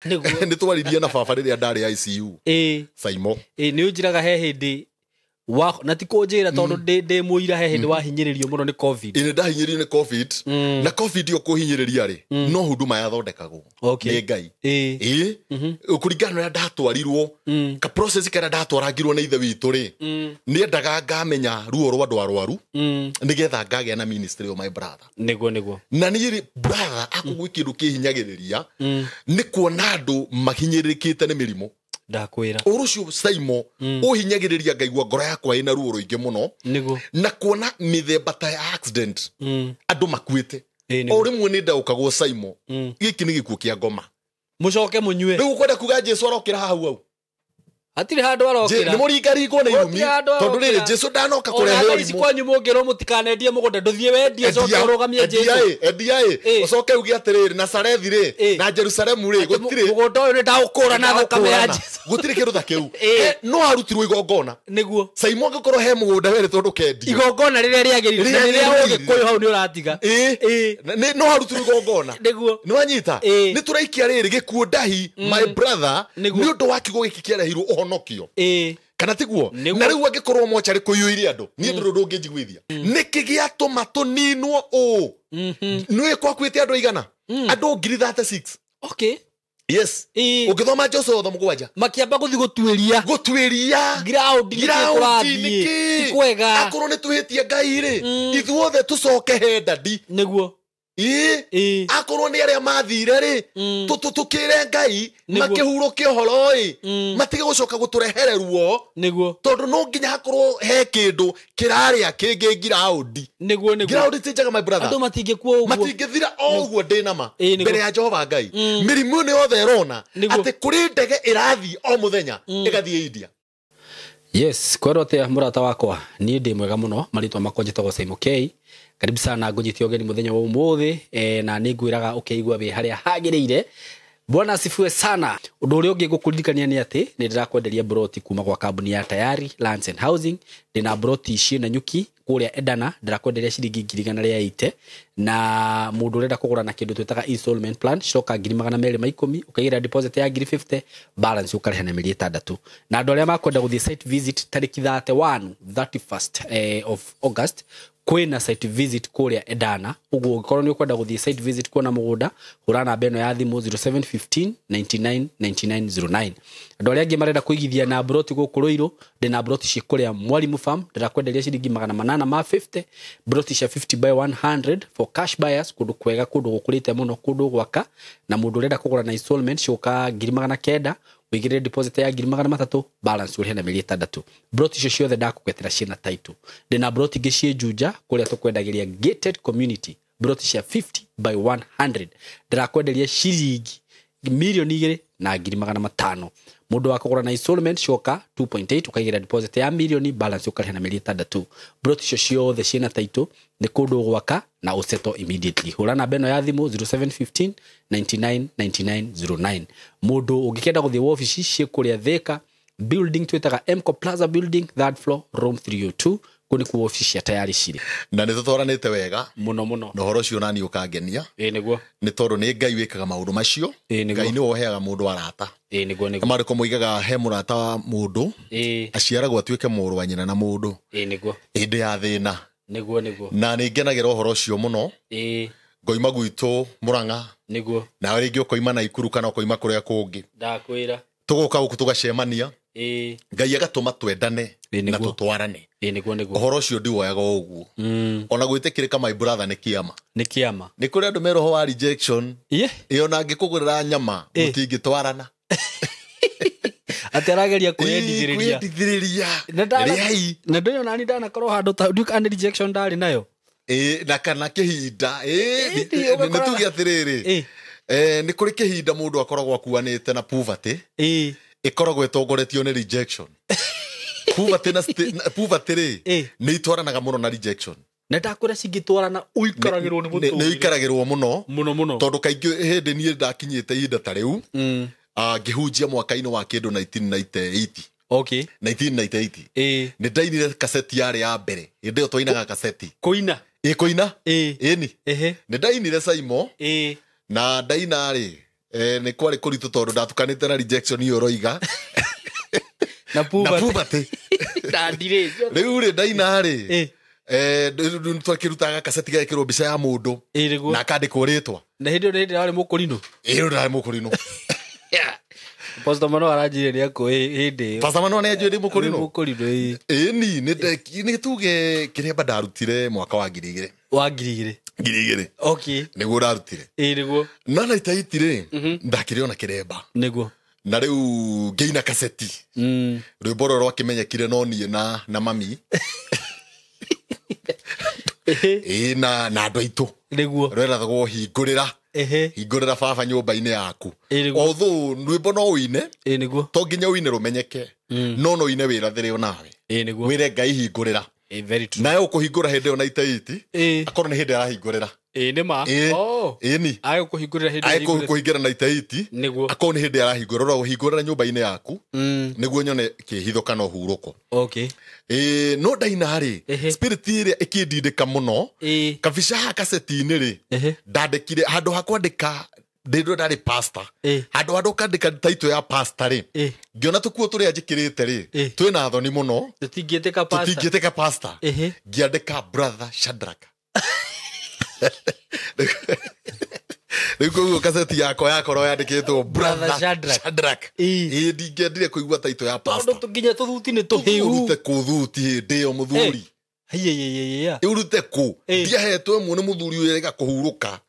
Nĩguo. Nĩ twaririe na baba rĩrĩa ndarĩ ICU. Ĩĩ. Saimo. Ĩĩ, nĩ ũnjĩraga he hĩndĩ wa na ti kũnjĩra tondũ ndĩ mũira he hĩndĩ wahinyĩrĩrio mũno nĩ COVID. Ĩ, nĩ ndahinyĩrĩirio nĩ COVID. Na COVID yo kũhinyĩrĩria rĩ, no huduma yathondekagwo Okay. nĩ Ngai. Ĩĩ. Ĩ, kũringana na ũrĩa ndatwarirwo, ka process karĩa ndatwarangirwo nĩ ithe witũ rĩ, nĩendaga ngamenya ruo rwa andũ arwaru, nĩgetha ngagĩa na ministry of my brother. Nĩguo, nĩguo. Na niĩ rĩ, brother, akorwo gwĩ kĩndũ kĩhinyagĩrĩria nĩ kuona andũ mahinyĩrĩrĩkĩte nĩ mĩrimũ. Ndakwĩra. Ũhoro ũcio Saimo ũhinyagĩrĩria, ngaigua ngoro yakwa ĩna ruo rũingĩ mũno. Nĩguo. Na kuona mĩthemba ta ya accident, andũ makuĩte. Ĩĩ, nĩguo. O rĩmwe nĩ ndaũkagwo, Saimo, gĩkĩ nĩ gĩkuũ kĩa ngoma. Mũcoke mũnyue. Rĩu ũkwenda kuga Jesu arokĩra hau hau? Hatirĩ handũ arokĩra. Nĩ mũringaringwo nĩ irumi. Gũtirĩ handũ Tondũ rĩrĩ, arokĩra. Jesu ndanoka Ona kũrehe thaa ici ũrimũ. kwanyu mũngĩrwo mũtikanendie mũgũnda, ndũthiĩ wendie ũcoke ũrũgamie Endia. Jesu. Ĩ, endia ĩ. Ĩ. Ũcoke uge atĩrĩrĩ, Nazarethi rĩ Ĩ. na Jerusalemu rĩ, gũtirĩ mũgũnda ũyũ nĩ ndaũkũra na thakame ya ndakũrana. Jesu. Gũtirĩ kĩndũ ta kĩu. Ĩ. No arutirwo igongona. Nĩguo. Saimo, angĩkorwo he mũgũnda werĩtwo ndũkendio, Igongona rĩrĩa rĩagĩrĩire na Rĩrĩa rĩrĩa rĩagĩrĩire. Ũgĩkũyũ hau nĩ ũratiga. Ĩ. Ĩ. No harutirwo igongona. Nĩguo. Nĩ wanyita? Ĩ. Nĩ tũraikia rĩrĩ gĩkuũ ndahi, my brother, Nĩguo. nĩ ũndũ wa kiugo gĩkĩ kĩarehirwo ũhonokio. Ĩĩ. Kana tiguo? Nĩguo. Na rĩu angĩkorwo mocarĩ kũiyũire andũ, niĩ ndũrĩ ũndũ ũngĩnjiguithia nĩkĩ gĩatũma tũninwo ũũ. Nĩũĩ kwakuĩte andũ aigana? Andũ 36,000. Okay. Yes. Ĩĩ. Ũngĩthoma Joshua otho 7. Makĩamba gũthiĩ gũtuĩria Gũtuĩria ground nĩkĩ Ground kũrathiĩ. nĩkĩ? Ti kwega. Akorwo nĩ twĩhĩtie Ngai rĩ, ithuothe tũcoke he ndadi. Nĩguo. Ĩ. Ĩĩ. Akorwo nĩ arĩa mathire rĩ, tũkĩre Ngai Nĩguo. makĩhurũke ũhoro ĩ, matige gũcoka gũtũrehere ruo. Nĩguo. Tondũ no nginya hakorwo he kĩndũ kĩrarĩa kĩngĩ ngiraũndi. Nĩguo, nĩguo. Ngiraũndi ti njega, my brother. Andũ matingĩkua ũguo. Matingĩthira o ũguo, ndĩ nama Ĩĩ, nĩguo. mbere ya Jehova Ngai. Mĩrimũ ĩno yothe ĩrona Nĩguo. atĩ kũrĩ ndege ĩrathiĩ o mũthenya ĩgathiĩ India. Yes, kwerwo atia mũrata wakwa? Niĩ ndĩ mwega mũno. Marĩtwa makwa njĩtagwo Saimo K. Karibu sana, ngũnyite ũgeni mũthenya wa ũmũthĩ, na nĩ ngwĩraga ũkĩigua wĩ harĩa hagĩrĩire. Bwana asifiwe sana. Ũndũ ũrĩa ũngĩ ngũkũririkania nĩ atĩ nĩ ndĩrakwenderia broti kuma gwa kambuni ya Tayari Lands and Housing. Ndĩna broti ciĩna nyuki kũrĩa Edana, ndĩrakwenderia ciringi 180,000, na mũndũ ũrenda kũgũra na kĩndũ twĩtaga installment plan ciroka 210,000, ũkaigĩra deposit ya 50,000, balance ũkarĩha na mĩeri 6. Na andũ arĩa makwenda gũthiĩ site visit tarĩki 31, 31st of August, kwĩna site visit kũrĩa Edana. Ũguo ũngĩkorwo nĩ ũkwenda gũthiĩ site visit kuona mũgũnda, hũra namba ĩno ya thimũ 0715 99 9909. Andũ arĩa angĩ marenda kũigithia na broti gũkũ Rũirũ, ndĩna broti ciĩ kũrĩa Mwalimu Farm, ndĩrakwenderia ciringi 850, broti cia 50 by 100 for cash buyers, kũndũ kwega, kũndũ gũkũrĩte mũno, kũndũ gwaka. Na mũndũ ũrenda kũgũra na installment ciũka 900,000, wĩigĩrĩre deposit ya 300,000, balance ũrĩhe na mĩeri 6. Broti icio ciothe ndakũgetera ciĩna title. Ndĩna broti ingĩ ciĩ Juja kũrĩa tũkwendagĩria gated community, broti cia 50 by 100, ndĩrakwenderia ciringi 2,500,000. Mũndũ wa kũgũra na installment cioka 2.8, ũkaigĩra deposit ya mirioni, balance ũkarĩha na mĩeri 6. Broti icio ciothe ciĩna title, nĩ kũndũ gwaka na ũseto immediately. Hũra namba ĩno ya thimũ 0715 99 9909. Mũndũ ũngĩkenda gũthiĩ wabici, ciĩ kũrĩa Thika building twĩtaga Mco Plaza building, third floor, room 302. Kũu nĩkuo wabici cia Tayari cirĩ. Na nĩ tũtwaranĩte wega. Mũno mũno. Na ũhoro ũcio nani ũkangenia. Ĩĩ, nĩguo. Nĩ tondũ nĩ Ngai wĩkaga maũndũ macio. Ĩĩ, nĩguo. Ngai nĩwe ũheaga mũndũ arata. Ĩĩ, nĩguo, nĩguo. Marĩko moigaga he mũrata wa mũndũ aciaragwo atuĩke mũrũ wa nyina na mũndũ Ĩĩ, nĩguo. hĩndĩ ya thĩna. Nĩguo, nĩguo. Na nĩ ngenagĩra ũhoro ũcio mũno. Ngoima gwitũ Mũrang'a, nawe rĩngĩ ũkoima Naikuru kana ũkoima kũrĩa kũngĩ, Ndakwĩra. Tũgoka gũkũ tũgacemania, Ngai agatũma twendane Ĩĩ, na nĩguo. tũtwarane. Ĩĩ, nĩguo, nĩguo. Ũhoro ũcio ndiwoyaga o ũguo. Ona gwĩtĩkĩrĩka, my brother, nĩ kĩama. Nĩ kĩama. Nĩ kũrĩ andũ me roho wa rejection. Iye. Ĩ, ona angĩkũgũrĩra nyama, mũtingĩtwarana. Atĩ arageria kwĩyendithĩrĩria. Kwĩyendithĩrĩria. Na Rĩai. Na ndũĩ onani ndanakorwo handũ ta ndiũ kana nĩ rejection ndarĩ nayo. Ĩ, na kana kĩhinda. Ĩ, Ĩ, nĩ tuge atĩrĩrĩ, nĩ kũrĩ kĩhinda mũndũ akoragwo akuanĩte na poverty, ĩkoragwo ĩtongoretio nĩ rejection. Poverty na poverty rĩ, nĩ itwaranaga mũno na rejection. Na ndakwĩra cingĩtwarana ũikaragĩrwo nĩ Nĩ mũtũrĩre. ũikaragĩrwo mũno. Mũno mũno. Tondũ kaingĩ hĩndĩ niĩ ndakinyĩte ihinda ta rĩu, ngĩhunjia mwaka-inĩ wa kĩndũ 1998. 1998. Nĩ ndainire kaseti yarĩ ya mbere, hĩndĩ ĩyo twainaga kaseti. Kũina. Ĩ, kũina. Ĩni. Nĩ ndainire, Saimo. Na ndaina rĩ, Nĩ kwarĩ kũritũ tondũ ndatukanĩte na rejection iyo ũroiga na na puberty puberty. Ndandirĩ. Rĩu rĩ ndaina rĩ, twakĩrutaga kaseti gagekĩrwo mbica ya mũndũ Nĩguo. na akandĩkwo rĩtwa. Na hĩndĩ ĩyo nĩ hĩndĩ warĩ mũkũrinũ. Ĩĩ, rĩu ndarĩ mũkũrinũ. Pastor Mano aranjire nĩ akũĩ hĩndĩ ĩyo. Pastor Mano nĩ anjũĩ ndĩ mũkũrinũ. Mũkũrinũ, ĩĩ. Ĩni nĩ tuge kĩrĩa ndarutire mwaka wa 2000. Wa 2000. 2000. Okay. Nĩguo ndarutire. Ĩĩ, nĩguo. Na naitaiti rĩ, ndakĩrĩ ona kĩremba. Nĩguo. Na rĩu ngĩina kaseti. Rwĩmbo rũrũ rwakĩmenyekire no niĩ na mami. Ĩĩ, na andũ aitũ. Nĩguo. Rwerathagwo hingũrĩra. Hingũrĩra baba nyũmba-inĩ yaku. Ĩĩ, nĩguo. Although rwĩmbo no ũine, Ĩĩ, nĩguo. to nginya ũine rũmenyeke, no no ũine wĩrathĩre onawe. Ĩĩ, nĩguo. Wĩre Ngai hingũrĩra. Ĩĩ, very true. Nawe ũkũhingũra hĩndĩ ĩyo na itaiti, akorwo nĩ hĩndĩ arahingũrĩra. Ĩĩ, nĩ ma. Ĩĩ. Oh. Ĩni. Aye kũhingũrĩra hĩndĩ Aye ĩyo. kũhingũra na itaiti, Nĩguo. akorwo nĩ hĩndĩ arahingũra, rora ũhingũrĩra nyũmba-inĩ yaku, nĩguo nyone kĩhitho kana ũhurũko. Okay. Ĩĩ, no ndaina rĩ, spirit ĩrĩa ĩkĩndindĩka mũno, kabica haha kaseti-inĩ rĩ, ndandĩkire handũ ha kwandĩka ndĩndũ ndarĩ pastor. Handũ ha ndũkandĩka title ya pastor rĩ, ngĩona tũkuo tũrĩa njĩkĩrĩte rĩ, twĩna thoni mũno, Tũtingĩtĩka pastor. Tũtingĩtĩka pastor. Ngĩandĩka brother Shadrach. Rĩu koguo kaseti yakwa yakorwo yandĩkĩtwo brother Shadrach. Shadrach. Ĩĩ, ndingĩendire kũigua title ya pastor. Tondũ nginya tũthuti nĩ tũhĩu. Ũrute kũ thuti hĩndĩ ĩyo mũthuri? Haiya. Ũrute kũ? Ndiahetwo ĩmwe nĩ mũthuri ũrĩa kũhurũka.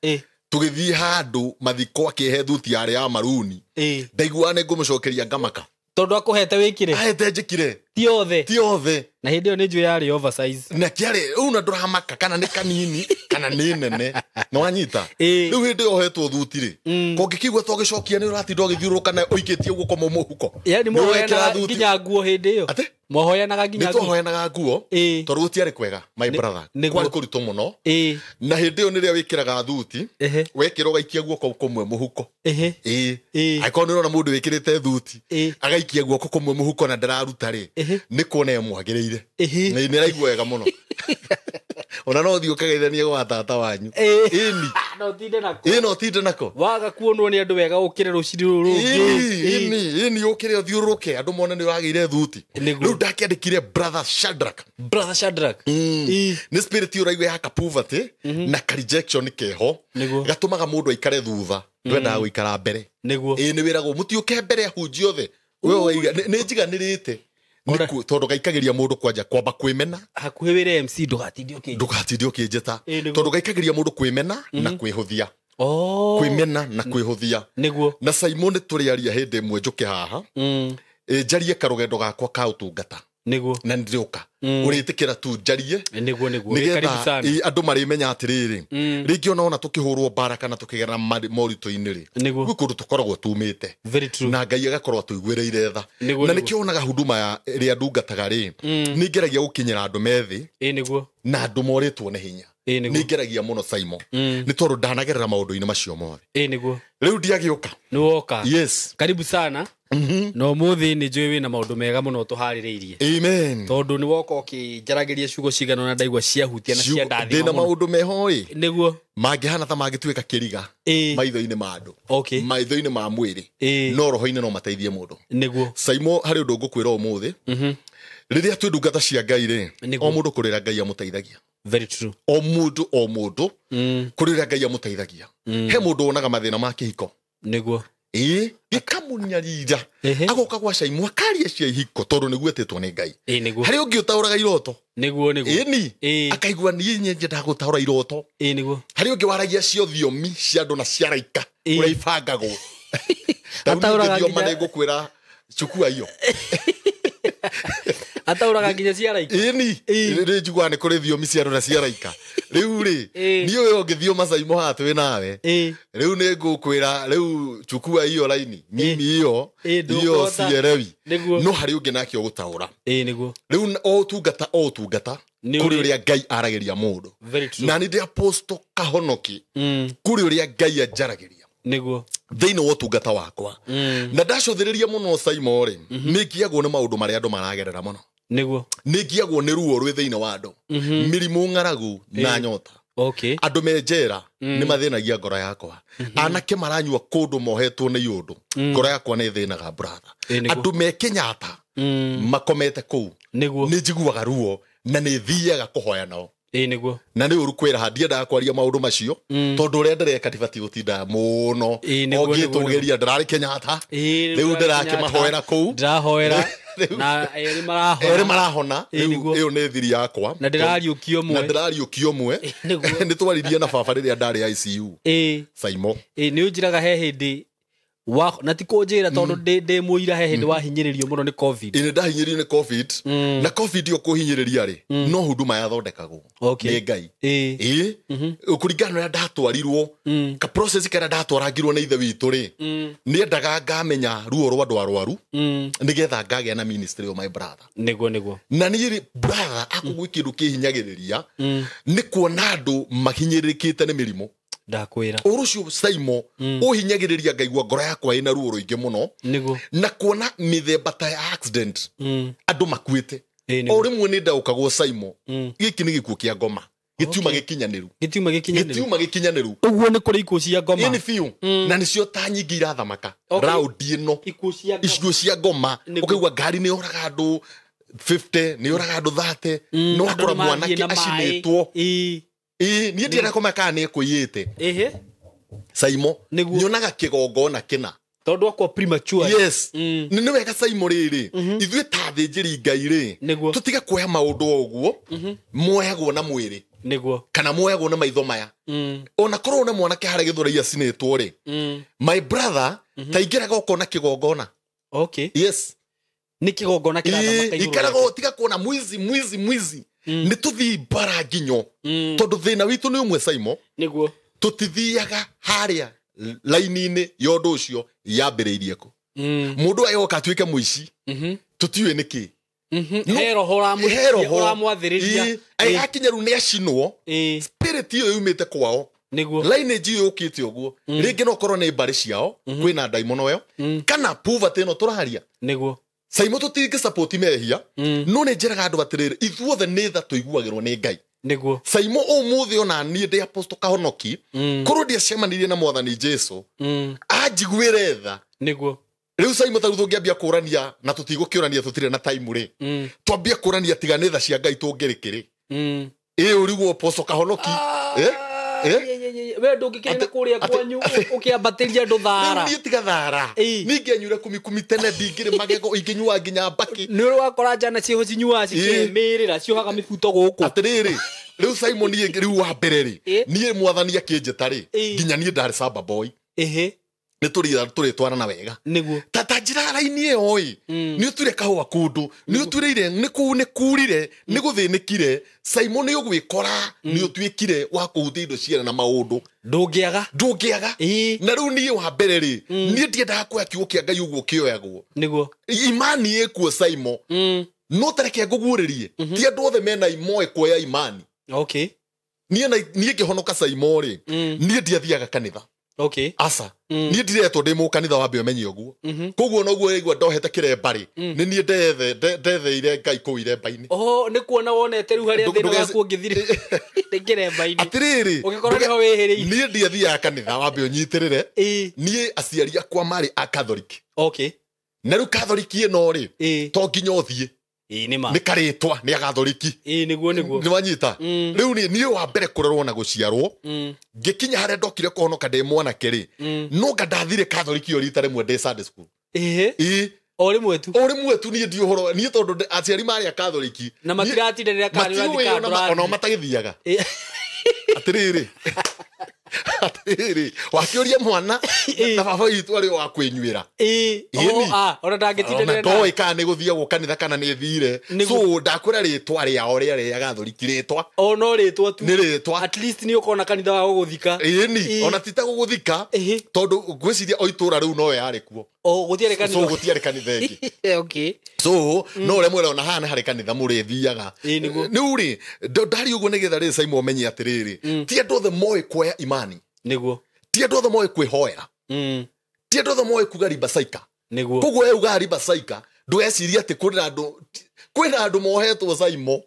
Tũgĩthiĩ handũ mathiko akĩhe thuti yarĩ ya maruni. Ndaiguaga nĩ ngũmũcokeria ngamaka. Tondũ akũhete wĩkĩre. Ahete njĩkire. Ti othe. Ti othe. Na hĩndĩ ĩyo nĩ njũĩ yarĩ oversize. Na kĩarĩ rĩu na ndũramaka kana nĩ kanini kana nĩ nene. Nĩ wanyita? Rĩu hĩndĩ ĩyo ũhetwo thuti rĩ, kũngĩkĩigua ta ũgĩcokia nĩ ũratinda ũgĩthiũrũrũka na ũikĩtie guoko mũhuko. Yaani Nĩ wekĩra mwahoyanaga thuti. nginya nguo hĩndĩ ĩyo. Atĩ? Mwahoyanaga nginya Nĩ nguo. twahoyanaga nguo, tondũ gũtiarĩ kwega, my brother. Nĩguo. Kwarĩ kũritũ mũno. Na hĩndĩ ĩyo nĩrĩa wĩkĩraga thuti, wekĩra ũgaikia guoko kũmwe mũhuko. Ĩĩ. Angĩkorwo nĩ ũrona mũndũ wĩkĩrĩte thuti, agaikia guoko kũmwe mũhuko na ndararuta rĩ, nĩ kuona ĩmwagĩrĩire. Nĩ araigua wega mũno. Ona no ũthiĩ ũkageithanie gwa tata wanyu. Ĩni. No ũtinde nako. Ĩĩ, no ũtinde nako. Waga kuonwo nĩ andũ wega ũkĩre rũcinĩ rũrũ rũngĩ. Ĩni, ĩni, ũkĩre ũthiũrũrũke andũ mone nĩ ũragĩire thuti. Nĩguo. Rĩu ndakĩandĩkire brother Shadrach. Brother Shadrach. Nĩ spirit ũraigua ya ka poverty na ka rejection keho. Nĩguo. Gatũmaga mũndũ aikare thutha, ndwendaga gũikara mbere. Nĩguo. Ĩĩ, nĩ wĩragwo mũtiũke mbere ahunjia othe. We ũgaiga, nĩ njiganĩrĩte. Tondũ gaikagĩria mũndũ kwanja kwamba kwĩmena. Hakuhĩ wĩre MC ndũgatinde ũkĩnjĩta. Ndũgatinde ũkĩnjĩta. Nĩguo. Tondũ gaikagĩria mũndũ kwĩmena na kwĩhũthia. Kwĩmena na kwĩhũthia. Nĩguo. Na Simon tũrĩaria hĩndĩ ĩmwe njũke haha. Njarie karũgendo gakwa ka ũtungata. Nĩguo. Na nĩndĩũka. Ũrĩtĩkĩra tu njarie. Nĩguo, nĩguo. Wĩ karibu sana. Nĩgetha andũ marĩmenya atĩrĩrĩ, rĩngĩ ona tũkĩhũrwo mbara kana tũkĩgera moritũ-inĩ rĩ, Nĩguo. gwĩ kũndũ tũkoragwo tumĩte. Very true. Na Ngai agakorwo atũiguĩrĩire tha. Nĩguo, Na nĩguo. nĩkĩo wonaga huduma ya ĩrĩa ndungataga rĩ, nĩngeragia gũkinyĩra andũ methĩ Ĩĩ, nĩguo. na andũ morĩtwo nĩ hinya. Ĩĩ, nĩguo. Nĩngeragia mũno Simon. Nĩ tondũ ndanagerera maũndũ-inĩ macio mothe. Ĩĩ, nĩguo. Rĩu ndiagĩũka. Nĩ woka. Yes. Karibu sana. Na ũmũthĩ nĩ njũĩ wĩna maũndũ mega mũno tũharĩrĩirie. Amen. Tondũ nĩ woka ũkĩnjaragĩria ciugo cigana ũna ndaigua ciahutia na ciandathima Ndĩna mũno. maũndũ meho ĩ. Nĩguo. Mangĩhana ta mangĩtuĩka kĩriga maitho-inĩ ma andũ. Okay. Maitho-inĩ ma mwĩrĩ. No roho-inĩ no mateithie mũndũ. Nĩguo. Simon harĩ ũndũ ngũkwĩra ũmũthĩ. Rĩrĩa twĩ ndungata cia Ngai rĩ, Nĩguo. o mũndũ kũrĩra Ngai amũteithagia. Very true. O mũndũ, o mũndũ kũrĩra Ngai amũteithagia. He mũndũ wonaga mathĩna ma kĩhiko. Nĩguo. Ĩĩ, gĩkamũnyarira. Agoka gwa Simon akaria cia ihiko tondũ nĩguo etĩtwo nĩ Ngai. Ĩĩ, nĩguo. Harĩ ũngĩ ũtaũraga iroto. Nĩguo, nĩguo. Ĩni. Akaigua niĩ nyendaga gũtaũra iroto. Ĩĩ, nĩguo. Harĩ ũngĩ waragia cio thiomi cia andũ na cia raika ũrĩa ibangagwo. Ataũraga Ataũraga nginya nginya ngũkwĩra chukua hiyo. Ataũraga nginya cia raika. Ĩni. Rĩ njiguaga nĩ kũrĩ thiomi cia andũ na cia raika. Rĩu rĩ, niĩ ũyũ ũngĩthioma Simon haha twĩ nawe. Rĩu nĩ ngũkwĩra rĩu chukua hiyo laini. Mimi hiyo hiyo sielewi. No harĩ ũngĩ nake ũgũtaũra. Ĩĩ, nĩguo. Rĩu o ũtungata o ũtungata kũrĩ ũrĩa Ngai aragĩria mũndũ. Very true. Na nĩ ndĩ apostle Kahonoki. Kũrĩ ũrĩa Ngai anjaragĩria. Nĩguo. Thĩinĩ wa ũtungata wakwa. Na ndacũthĩrĩria mũno Simon rĩ, nĩ ngiagwo nĩ maũndũ marĩa andũ maragerera mũno. Nĩguo. Nĩ ngiagwo nĩ ruo rwĩ thĩinĩ wa andũ. Mĩrimũ, ng'aragu na nyota. Okay. Andũ me njera nĩ mathĩnagia ngoro yakwa. Anake maranyua kũndũ mohetwo nĩ iũndũ, ngoro yakwa nĩ ĩthĩnaga brother. Andũ me Kenyatta makomete kũu, nĩ njiguaga ruo na nĩ thiaga kũhoya nao. Nĩguo. Na nĩ ũru kwĩraha, ndiendaga kwaria maũndũ macio tondũ ũrĩa ndĩreka ndibatiĩ gũtinda mũno. Ũngĩtũgĩria ndĩrarĩ Kenyatta, rĩu ndĩrakĩmahoera kũu, ndĩrahoera na erĩ marahona. Rĩu ĩyo nĩ thiri yakwa na ndĩrariũkio ũmwe, nĩ twaririe na baba rĩrĩa ndarĩ ICU. Saimo nĩ ũnjĩraga he hĩndĩ na ti kũnjĩra tondũ ndĩ mũira, he hĩndĩ wahinyĩrĩrio mũno nĩ COVID. Ĩ ndahinyĩrĩrio nĩ COVID. Na COVID yo kũhinyĩrĩria rĩ, no huduma yathondekagwo nĩ Ngai. Ĩ kũringana na ũrĩa ndatwarirwo, ka process karĩa ndatwarangirwo nĩ ithe witũ rĩ, nĩendaga ngamenya ruo rwa andũ arwaru nĩgetha ngagĩa na ministry of my brother. Nĩguo. Na niĩ brother akũgwĩ kĩndũ kĩhinyagĩrĩria nĩ kuona andũ mahinyĩrĩrĩkĩte nĩ mĩrimũ. Ndakwĩra ũru ũcio Saimo ũhinyagĩrĩria ngaigua ngoro yakwa ĩna ruo rũingĩ mũno. Nĩguo. Na kuona mĩthemba ta ya accident, andũ makuĩte. O rĩmwe nĩ ndaũkagwo Saimo, gĩkĩ nĩ gĩkuũ kĩa ngoma, gĩtiuma gĩkinyanĩru. Gĩtiuma gĩkinyanĩru. Ũguo nĩ kũrĩ ikuũ cia ngoma. Ĩni biũ. Na nĩcio ta nyingĩ irathamaka raundi ĩno, ikuũ cia ngoma. Ũkaigua ngari nĩ yoraga andũ 50, nĩ yoraga andũ 30, no akora mwanake acinĩtwo. Niĩ ndienda kũmenya kana nĩ ekũiyĩte. Saimo nyonaga kĩgongona kĩna tondũ akwa premature. Yes. Nĩ wega Saimo rĩrĩ, ithuĩ ta athĩnjĩri Ngai rĩ, tũtige kuoya maũndũ o ũguo moyagwo na mwĩrĩ. Nĩguo. Kana moyagwo na maitho maya. Ona korwo nĩ mwanake harĩa Gĩthũrai acinĩtwo rĩ, my brother, ta ingĩraga ũkona kĩgongona. Okay. Yes. Nĩ kĩgongona kĩrathamaka igũrũ. Ikaraga tiga kuona mwizi. Nĩ tũthii mbara nginyo tondũ thĩna witũ nĩ ũmwe Saimo. Nĩguo. Tũtithiaga harĩa laini-inĩ ya ũndũ ũcio yambĩrĩirie kũ. Mũndũ ayoka atuĩke mũici, tũtiũĩ nĩkĩ. He roho ũramwathĩrĩria. Agakinya rĩu nĩ acinwo, spirit ĩyo yumĩte kwao. Nĩguo. Lineage ĩyo yũkĩte ũguo, rĩngĩ no korwo nĩ mbarĩ ciao, kwĩna ndaimono ĩyo, kana poverty ĩno tũraria. Nĩguo. Saimo tũtingĩ support mehia, no nĩ njĩraga andũ atĩrĩrĩ, ithuothe nĩ tha tũiguagĩrwo nĩ Ngai. Nĩguo. Saimo ũmũthĩ ona niĩ ndĩ Apostle Kahonoki, korwo ndiacemanirie na Mwathani Jesu, anjiguĩre tha. Nĩguo. Rĩu Saimo ta rĩu tũngĩambia kũrania na tũtigũkĩũrania tũtirĩ na time rĩ, twambie kũrania tiga nĩ tha cia Ngai tũngĩrĩkĩrĩ. Ĩ ũrigwo Apostle Kahonoki. We ndũngĩkĩrĩ na kũrĩa kwanyu ũkĩambatĩria andũ thara. Niĩ tiga thara. Niĩ ngĩanyuire kumi tene, ndingĩrĩ magego, ingĩnyua nginya mbaki. Nĩ ũrĩ wakora njana ciĩho cinyuaga cikĩmĩrĩra, ciohaga mĩbuto gũkũ. Atĩrĩrĩ, rĩu Simon niĩ rĩu wa mbere rĩ, niĩ Mwathani akĩnjĩta rĩ, nginya niĩ ndarĩ samba boy. Nĩ tũrĩtwarana wega. Nĩguo. Ta njĩra raini ĩyo ĩ, nĩ ũtuire kahũa kũndũ, nĩ ũtuĩrĩire, nĩ kurire, nĩ gũthĩnĩkire, Simon nĩ ũgwĩkora, nĩ ũtuĩkire wa kũhutia indo ciene na maũndũ. Ndũngĩaga. Na rĩu niĩ wa mbere rĩ, niĩ ndiendaga kuoya kiugo kĩa Ngai ũguo kĩoyagwo. Nĩguo. Imani ĩkuo Simon. No tareke ngũguũrĩrie, ti andũ othe mena imoe kuoya imani. Okay. Niĩ ngĩhonoka Simon rĩ, niĩ ndiathiaga kanitha. Okay. Asa. Niĩ ndiretwo ndĩ mũkanitha wambe ũmenye ũguo. Koguo noguo ũraigua ndohete kĩremba rĩ, nĩ niĩ ndetheire Ngai kũu iremba-inĩ. Oho, nĩ kuona wonete rĩu harĩa thĩna waku ũngĩthire nĩ kĩremba-inĩ. Atĩrĩrĩ, ũgĩkorwo nĩho wĩhĩrĩire. Niĩ ndiathiaga kanitha wambe ũnyitĩrĩre. Niĩ aciari akwa marĩ a Catholic. Okay. Na rĩu Catholic ĩno rĩ, to nginya ũthiĩ. Nĩ karĩtwa nĩ agathoriki. Nĩguo. Nĩ wanyita. Rĩu niĩ wa mbere kũrerwo na gũciarwo, ngĩkinya harĩa ndokire kũhonoka ndĩ mwanake rĩ, no nga ndathire Catholic ĩyo rita rĩmwe ndĩ Sunday school. O rĩmwe tu. O rĩmwe tu niĩ ndi ũhoro, niĩ tondũ aciari marĩ a Catholic. Na matiratindanĩra kana nĩ ũrathiĩ kana ona matagĩthiaga. Atĩrĩrĩ. Atĩrĩrĩ, wakĩũria mwana na baba witũ arĩ wa kwĩnyuĩra. Ona ndangĩtindanĩra. Ndoĩ kana nĩ gũthiagwo kanitha kana nĩ thire. So ndakwĩra rĩtwa rĩao rĩa rĩa Gathoriki rĩtwa. O no rĩtwa tu. Nĩ rĩtwa. At least nĩ ũkona kanitha wa gũgũthika. Ĩni, ona ti ta gũgũthika tondũ ngwĩciria o itũra rĩu no yarĩ kuo. O gũtiarĩ kanitha. So gũtiarĩ kanitha ĩngĩ. Okay. So no ũrĩa mwĩra ona haha nĩ harĩ kanitha mũrĩthiaga. Rĩu rĩ, ndari ũguo nĩgetha rĩ Simon ũmenye atĩrĩrĩ, ti andũ othe moĩ kuoya imani. Nĩguo. Ti andũ othe moĩ kwĩhoera. Ti andũ othe moĩ kuga ribasaika. Nĩguo. Koguo we ugaga ribasaika, ndũgecirie atĩ Kwĩna andũ mohetwo Saimo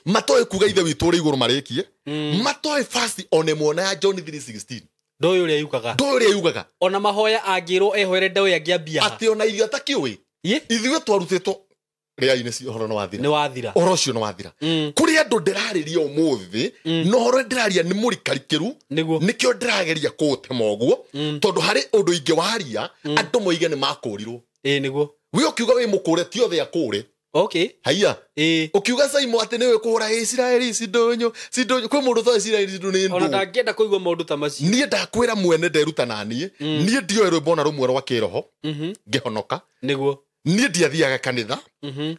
matoĩ kuga ithe witũ ũrĩ igũrũ marĩkie, matoĩ fast one ĩmwe na ya John 3:16. Ndoĩ ũrĩa yugaga. Ndoĩ ũrĩa yugaga. Ona mahoya angĩrwo ehoere ndoĩ angĩambia. Atĩ ona ithuĩ atakĩũĩ. Ithuĩ twarutĩtwo rĩai-inĩ cio ũhoro nĩ wathira. Nĩ wathira. Ũhoro ũcio nĩ wathira. Kũrĩ andũ ndĩrarĩria ũmũthĩ, na ũhoro ndĩraria nĩ mũrikarikĩru, nĩkĩo ndĩrageria kũũtema ũguo, tondũ harĩ ũndũ ingĩwaria, andũ moige nĩ makũrirwo. Ĩĩ nĩguo. We ũkiuga wĩ mũkũre ti othe akũre. Okay. Haiya. Ũkiuga Saimo atĩ nĩwe kũhũra Isiraeli cindũnyũ, cindũnyũ, kwĩ mũndũ ũtoĩ Isiraeli cindũ nĩ ndũ. Ona ndangĩenda kũigua maũndũ ta macio. Niĩ ndakwĩra mwene nderuta na niĩ, niĩ ndioĩ rwĩmbo na rũmwe rwa kĩroho, ngĩhonoka. Nĩguo. Niĩ ndiathiaga kanitha,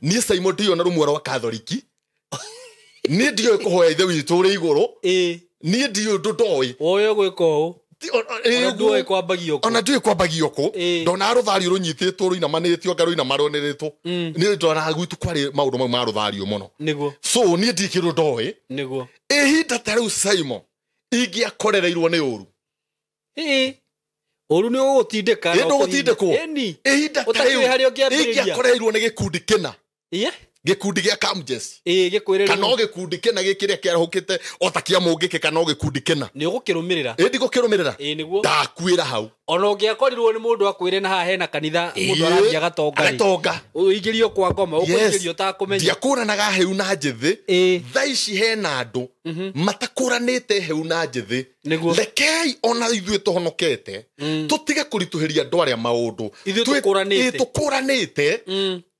niĩ Saimo ndioĩ na rũmwe rwa Katholiki, niĩ ndioĩ kũhoya ithe witũ ũrĩ igũrũ, niĩ ndioĩ ũndũ ndoĩ. Woĩ gwĩka ũũ. Ona ndũĩ kwambagio kũ. Ona ndũĩ kwambagio kũ. Ndona rũthario rũnyitĩtwo rũinamanĩtio anga rũinamarũnĩrĩtwo. Niĩ ndona gwitũ kwarĩ maũndũ mau ma rũthario mũno. Nĩguo. So niĩ ndirĩ kĩndũ ndoĩ. Nĩguo. Ihinda ta rĩu Saimo ingĩakorereirwo nĩ ũru. Ũru nĩ ũgũtindĩka. Ĩ ndũgũtindĩkwo. Ihinda ta rĩu ingĩakorereirwo nĩ gĩkundi kĩna. Gĩkundi gĩa Kamjesi. Gĩkwĩrĩrwo. Kana o gĩkundi kĩna gĩkĩrĩa kĩarahũkĩte o ta kĩa Mũngĩkĩ kana o gĩkundi kĩna. Nĩ ũgũkĩrũmĩrĩra. Ĩ ndigũkĩrũmĩrĩra. Ĩ nĩguo. Ndakuĩra hau. Ona ũngĩakorirwo nĩ mũndũ akwĩre na haha hena kanitha mũndũ arathiĩ agatonga rĩ. Agatonga. Ũingĩrio kwa ngoma, ũkũingĩrio ũtakũmenya. Ndiakũranaga heu na njĩthĩ. Thaa ici hena andũ matakũranĩte heu na njĩthĩ. Nĩguo. Rekei ona ithuĩ tũhonokete, tũtige kũritũhĩria andũ arĩa maũndũ. Ithuĩ tũkũranĩte. Tũkũranĩte.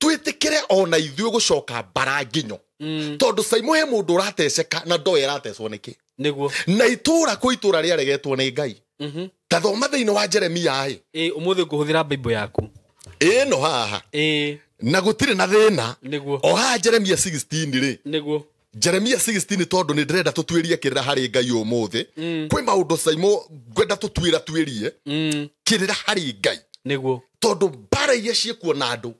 Twĩtĩkĩre ona ithuĩ gũcoka mbara nginyo. Tondũ Saimo he mũndũ ũrateceka na ndoĩ aratecwo nĩkĩ. Nĩguo. Na itũra kwĩ itũra rĩaregetwo nĩ Ngai. Ta thoma thĩinĩ wa Jeremia ĩ. Ũmũthĩ ngũhũthĩra Bible yaku. Ĩno haha. Na gũtirĩ na thĩna. Nĩguo. O haha Jeremia 16 rĩ. Nĩguo. Jeremia 16 tondũ nĩ ndĩrenda tũtuĩrie kĩrĩra harĩ Ngai ũmũthĩ. Kwĩ maũndũ Saimo ngwenda tũtuĩra tuĩrie kĩrĩra harĩ Ngai. Nĩguo. Tondũ mbara iria ciĩkuo na andũ,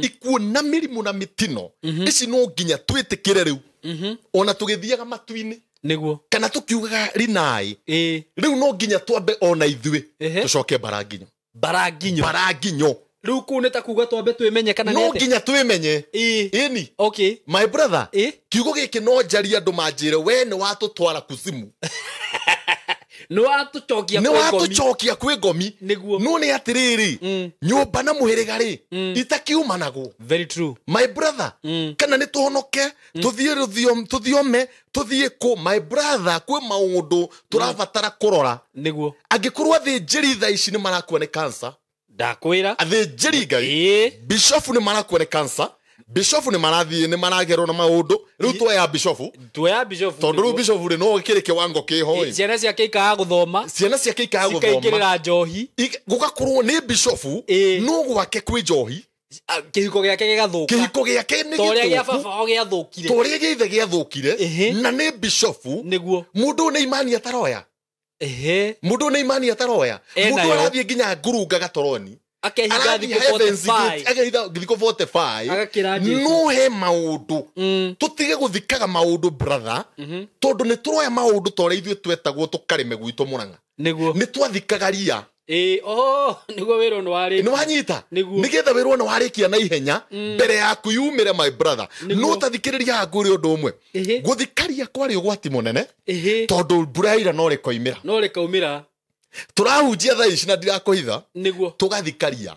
ikuo na mĩrimũ na mĩtino, ici no nginya twĩtĩkĩre rĩu. Ona tũgĩthiaga matu-inĩ. Nĩguo. Kana tũkiugaga rinai. Rĩu no nginya twambe ona ithuĩ tũcoke mbara nginyo. Mbara nginyo. Mbara nginyo. Rĩu kũu nĩ ta kuga twambe twĩmenye kana nĩ No atĩa? nginya twĩmenye. Ĩni. Okay. My brother, kiugo gĩkĩ no njarie andũ manjĩre we nĩ watũtwara kuzimu. Nĩ watũcokia Nĩ kwĩ ngomi. watũcokia kwĩ ngomi. Nĩguo. No nĩ atĩrĩrĩ, nyũmba na mũhĩrĩga rĩ, itakiumanagwo. Very true. My brother, kana nĩ tũhonoke, tũthiĩ tũthiome, tũthiĩ kũ, my brother, kwĩ maũndũ tũrabatara kũrora. Nĩguo. Angĩkorwo athĩnjĩri thaa ici nĩ marakua nĩ cancer. Ndakwĩra. Athĩnjĩri Ngai. Bishofu nĩ marakua nĩ cancer. Bishofu nĩ marathiĩ, nĩ maragerwo na maũndũ. Rĩu tuoya bishofu. Tuoya bishofu. Tondũ rĩu bishofu rĩ, no gĩkĩrĩ kĩwango kĩho ĩ. Ciana ciake ikaga gũthoma. Ciana ciake ikaga gũthoma. Cikaingĩrĩra njohi. Gũgakorwo nĩ bishofu, no gwake kwĩ njohi. Kĩhiko gĩake gĩgathũka. Kĩhiko gĩake nĩ Ta ũrĩa gĩa gĩthũku. baba wao gĩathũkire. Ta ũrĩa gĩa ithe gĩathũkire. Na nĩ bishofu. Nĩguo. Mũndũ ũyũ nĩ imani ataroya. Mũndũ ũyũ nĩ imani ataroya. Mũndũ Nayo. arathiĩ nginya ngurunga gatoroni. Akehinga Arathiĩ thikũ Heaven's 45. Gate, akehinga thikũ 45. Agakĩra Jesũ. No he maũndũ. Tũtige gũthikaga maũndũ, brother. Tondũ nĩ tũroya maũndũ ta ũrĩa ithuĩ twetagwo tũkarĩme gwitũ Mũrang'a. Nĩguo. Nĩ twathikaga ria. Oh, nĩguo wĩrwo nĩ warĩkia. Nĩ wanyita? Nĩguo. Nĩgetha wĩrwo nĩ warĩkia na ihenya, mbere yaku yumĩre, my brother. Nĩguo. No tathikĩrĩria haha ngwĩre ũndũ ũmwe. Gũthikaria kwarĩ ũgwati mũnene, tondũ mbura ya ira no rĩkoimĩra. No rĩkaumĩra. Tũrahunjia thaa ici na ndirakũhitha. Nĩguo. Tũgathikaria.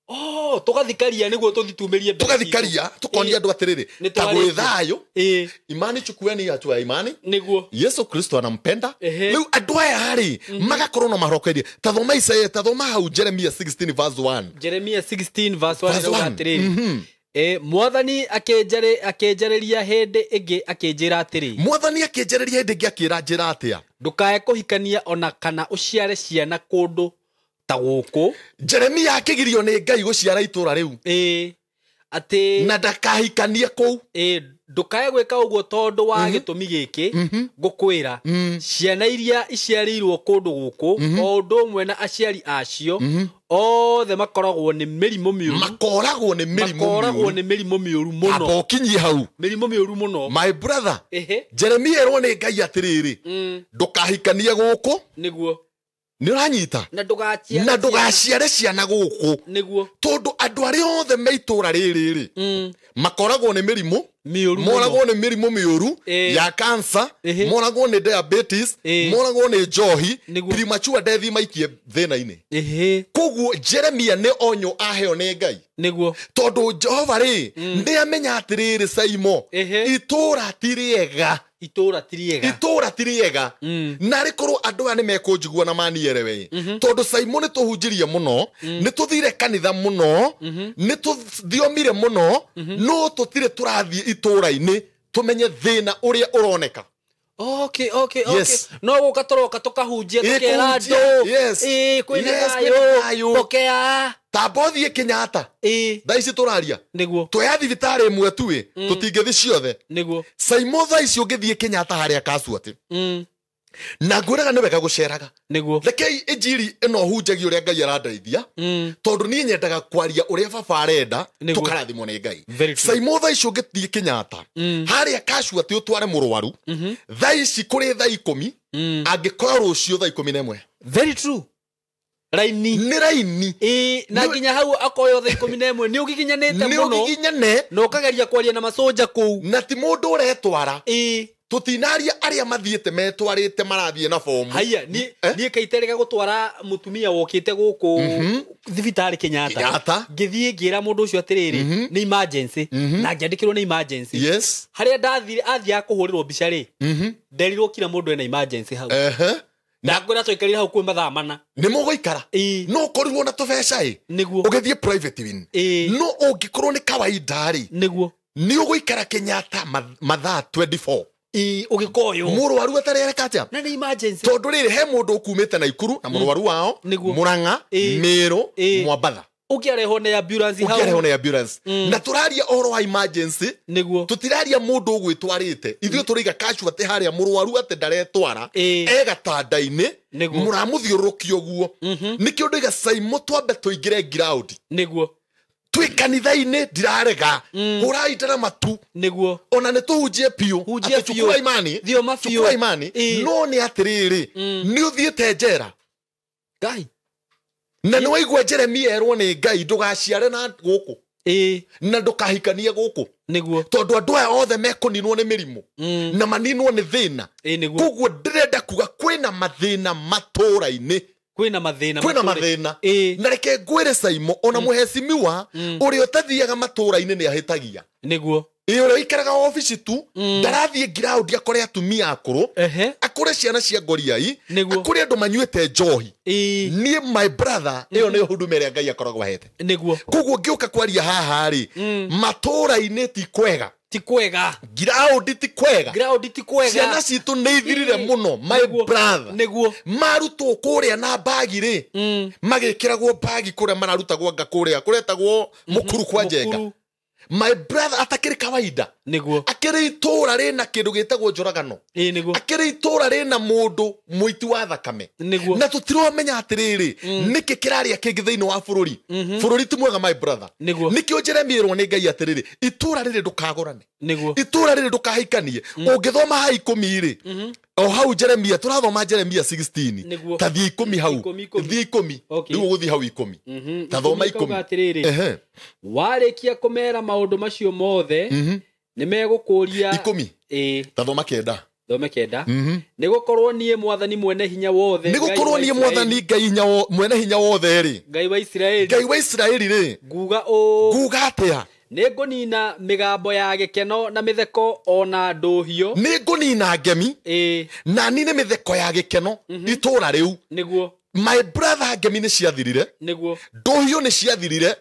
Oh, tũgathikaria nĩguo tũthitumĩrie mbere citũ. Tũgathikaria, tũkonia andũ atĩrĩrĩ, Nĩ ta gwĩ twarĩkia. thayũ. Imani chukueni hatua ya imani. Nĩguo. Yesu Kristo anampenda. Rĩu andũ aya rĩ, magakorwo na marokerie. Ta thoma Isaia, ta thoma hau Jeremia 16 verse 1. Jeremia 16 verse 1 Verse ĩrauga 1. atĩrĩrĩ. Mwathani akĩnjarĩria hĩndĩ ĩngĩ akĩnjĩra atĩrĩ. Mwathani akĩnjarĩria hĩndĩ ĩngĩ akĩra njĩra atĩa? Ndũkae kũhikania ona kana ũciare ciana kũndũ ta gũkũ. Jeremia akĩgirio nĩ Ngai gũciara itũra rĩu. Atĩ na ndakahikanie kũu. Ndũkae gwĩka ũguo tondũ wa gĩtũmi gĩkĩ, ngũkwĩra, ciana iria iciarĩirwo kũndũ gũkũ, o ũndũ ũmwe na aciari acio, othe makoragwo nĩ mĩrimũ mĩũru. Makoragwo nĩ mĩrimũ Makoragwo mĩũru. nĩ mĩrimũ mĩũru mũno. Amba ũkinyie hau. Mĩrimũ mĩũru mũno. My brother, Jeremia erwo nĩ Ngai atĩrĩrĩ, ndũkahikanie gũkũ. Nĩguo. Nĩ ũranyita? Na ndũgaciare. Na ndũgaciare ciana gũkũ. Nĩguo. Tondũ andũ arĩa othe me itũra rĩrĩ rĩ, makoragwo nĩ mĩrimũ mĩũru, moragwo nĩ mĩrimũ mĩũru ya cancer, moragwo nĩ diabetes, moragwo nĩ njohi, premature death maikie thĩna-inĩ. Koguo Jeremia nĩ onyo aheo nĩ Ngai. Nĩguo. Tondũ Jehova rĩ, nĩ amenya atĩrĩrĩ Saimo, itũra ti rĩega. Itũra ti rĩega. Itũra ti rĩega. Na rĩkorwo andũ aya nĩ mekũnjigua na manierewe. Tondũ Saimo nĩ tũhunjirie mũno, nĩ tũthire kanitha mũno, nĩ tũthiomire mũno, no tũtirĩ tũrathiĩ itũra-inĩ tũmenye thĩna ũrĩa ũroneka. Okay, okay, okay. Yes. No gũka tũroka tũkahunjia tũkera kũhunjia. andũ. Yes. Kwĩna Yes, thayũ. kwĩna thayũ. Pokea. Tamba ũthiĩ Kenyatta. Thaa ici tũraria. Nĩguo. Twoya thibitarĩ ĩmwe tu ĩ, tũtingĩthiĩ ciothe. Nĩguo. Saimo thaa ici ũngĩthiĩ Kenyatta harĩa Kasuati. Na ngwĩraga nĩ wega gũceraga. Nĩguo. Rekei injiri ĩno hunjagia ũrĩa Ngai arandeithia. Tondũ niĩ nyendaga kwaria ũrĩa baba arenda, tũkarathimwo nĩ Ngai. Saimo thaa ici ũngĩthiĩ Kenyatta, harĩa Kasuati ũtware mũrwaru, thaa ici kũrĩ thaa 10, angĩkorwo rũciũ thaa 11. Very true. Raini. Nĩ raini. Na nginya hau akoyo thaa 11 nĩ ũgiginyanĩte mũno. Nĩ ũgiginyane. Na ũkageria kwaria na maconja kũu. Na ti mũndũ ũretwara. Tũtinaria arĩa mathiĩte metwarĩte marathiĩ na bomu. Haiya, niĩ kaiterega gũtwara mũtumia wokĩte gũkũ thibitarĩ Kenyatta. Kenyatta. Ngĩthiĩ ngĩra mũndũ ũcio atĩrĩrĩ, nĩ emergency. Na ngĩandĩkĩrwo nĩ emergency. Yes. Harĩa ndathire athiaga kũhũrĩrwo mbica rĩ, nderirwo kila mũndũ ena emergency hau. Na ngwĩra twaikarire hau kwĩ mathaa mana. Nĩ mũgũikara. No ũkorirwo na tũbeca ĩ. Nĩguo. Ũgĩthiĩ private wing. No ũngĩkorwo nĩ kawaida rĩ. Nĩguo. Nĩ ũgũikara Kenyatta mathaa 24. Ũgĩkoywo. Mũrwaru atarereka atĩa? Na nĩ emergency. Tondũ rĩrĩ he mũndũ ũkumĩte Naikuru na mũrwaru wao, Murang'a, Meru, Mwambatha. Ũkĩarehwo nĩ ambulance hau. Ũkĩarehwo nĩ ambulance. Na tũraria ũhoro wa emergency. Nĩguo. Tũtiraria mũndũ ũgwĩtwarĩte. Ithuĩ tũraiga casualty harĩa mũrwaru atĩ ndaretwara. E gatanda-inĩ. Nĩguo. Mũramũthiũrũrũkia ũguo. Nĩkĩo ndoiga Saimo twambe tũingĩre ground. Nĩguo. Twĩ kanitha-inĩ ndirarega. Hũrai ndarama tu. Nĩguo. Ona nĩ tũhunjie biũ. Hunjia Atĩ chukua biũ. imani. Thioma biũ. Chukua imani. No nĩ atĩrĩrĩ, nĩ ũthiĩte njera. Ngai. Na nĩ waigua Jeremia erwo nĩ Ngai ndũgaciare na gũkũ. Na ndũkahikanie gũkũ. Nĩguo. Tondũ andũ aya othe mekũninwo nĩ mĩrimũ. Na maninwo nĩ thĩna. Nĩguo. Koguo ndĩrenda kuga kwĩna mathĩna matũra-inĩ. Kwĩna mathĩna. Kwĩna mathĩna. Na reke ngwĩre Saimo, ona mũhecimiwa ũrĩa ũtathiaga matũra-inĩ nĩ ahĩtagia. Nĩguo. Ũrĩa ũikaraga obici tu, ndarathiĩ ground akore atumia akũrũ, akore ciana cia ngoriai, akore andũ manyuĩte njohi. Niĩ my brother, ĩyo nĩyo huduma ĩrĩa Ngai akoragwo ahete. Nĩguo. Koguo ngĩũka kwaria haha rĩ, matũra-inĩ ti kwega. Ti kwega. Ground ti kwega. Ground ti kwega. Ciana citũ nĩ ithirire mũno, my brother. Nĩguo. Marutwo kũrĩa na bagi rĩ, magĩkĩragwo bagi kũrĩa mararutagwo anga kũrĩa, kũretagwo mũkuru kwa Njenga. My brother atakĩrĩ kawaida. Nĩguo. Akĩrĩ itũra rĩna kĩndũ gĩtagwo njũragano. Nĩguo. Akĩrĩ itũra rĩna mũndũ mũiti wa thakame. Nĩguo. Na tũtiromenya atĩrĩrĩ, nĩkĩ kĩrarĩa kĩngĩ thĩinĩ wa bũrũri. Bũrũri ti mwega my brother. Nĩguo. Nĩkĩo Jeremia erwo nĩ Ngai atĩrĩrĩ, itũra rĩrĩ ndũkagũrane. Nĩguo. Itũra rĩrĩ ndũkahikanie. Ũngĩthoma ha 10 rĩ, o hau Jeremia, tũrathoma Jeremia 16. Nĩguo. Ta thiĩ 10 hau. 10. Thiĩ 10. Rĩu ũgũthiĩ hau 10. Ta thoma 10. 10. Atĩrĩrĩ. Warĩkia kũmera maũndũ macio mothe, nĩ megũkũria 10. Ta thoma 9. Thome 9. Nĩ gũkorwo niĩ Mwathani mwene hinya wothe. Nĩ gũkorwo niĩ Mwathani Ngai mwene hinya wothe rĩ. Ngai wa Isiraeli. Ngai wa Isiraeli rĩ. Nguga ũũ. Nguga atĩa? Nĩ ngũnina mĩgambo ya gĩkeno na mĩtheko ona ndũhio. Nĩ ngũnina ngemi. Na nine mĩtheko ya gĩkeno itũra rĩu. Nĩguo. My brother ngemi nĩ ciathirire. Nĩguo. Ndũhio nĩ ciathirire.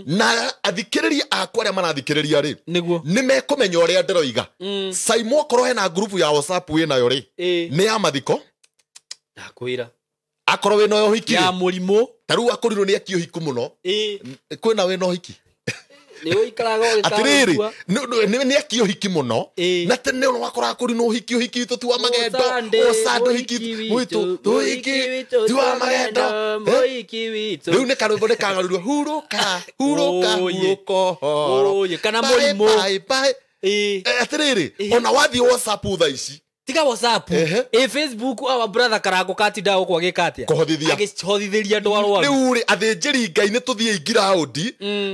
Na athikĩrĩria akwa arĩa marathikĩrĩria rĩ, Nĩguo. nĩ mekũmenya ũrĩa ndĩroiga. Saimo akorwo hena ngurubu ya WhatsApp wĩnayo rĩ, nĩ ya mathiko. Ndakwĩra. Akorwo wĩna ũhiki ya mũrimũ. Ta rĩu akorirwo nĩ aki ũhiku mũno. Kwĩna wĩna ũhiki. Nĩ ũikaraga ũgĩkaga Atĩrĩrĩ, gũkua. nĩ aki ũhiki mũno. Na tene ũrĩa wakoraga kũrĩ na ũhiki, ũhiki witũ ti wa magendo. Ũcande ũhiki witũ, ũhiki ti wa magendo. Rĩu nĩ karwĩmbo nĩ kagarũrirwo, hurũka, hurũka, hurũka ũhoro. Kana mũrimũ. Bye, bye. Atĩrĩrĩ, ona wathiĩ WhatsApp thaa ici, Tiga WhatsApp. E Facebook our brother Karango katinda gũkũ agĩka atĩa? Kũhothithia. Agĩhothithĩria andũ arwaru. Rĩu rĩ athĩnjĩri Ngai nĩ tũthiĩ ground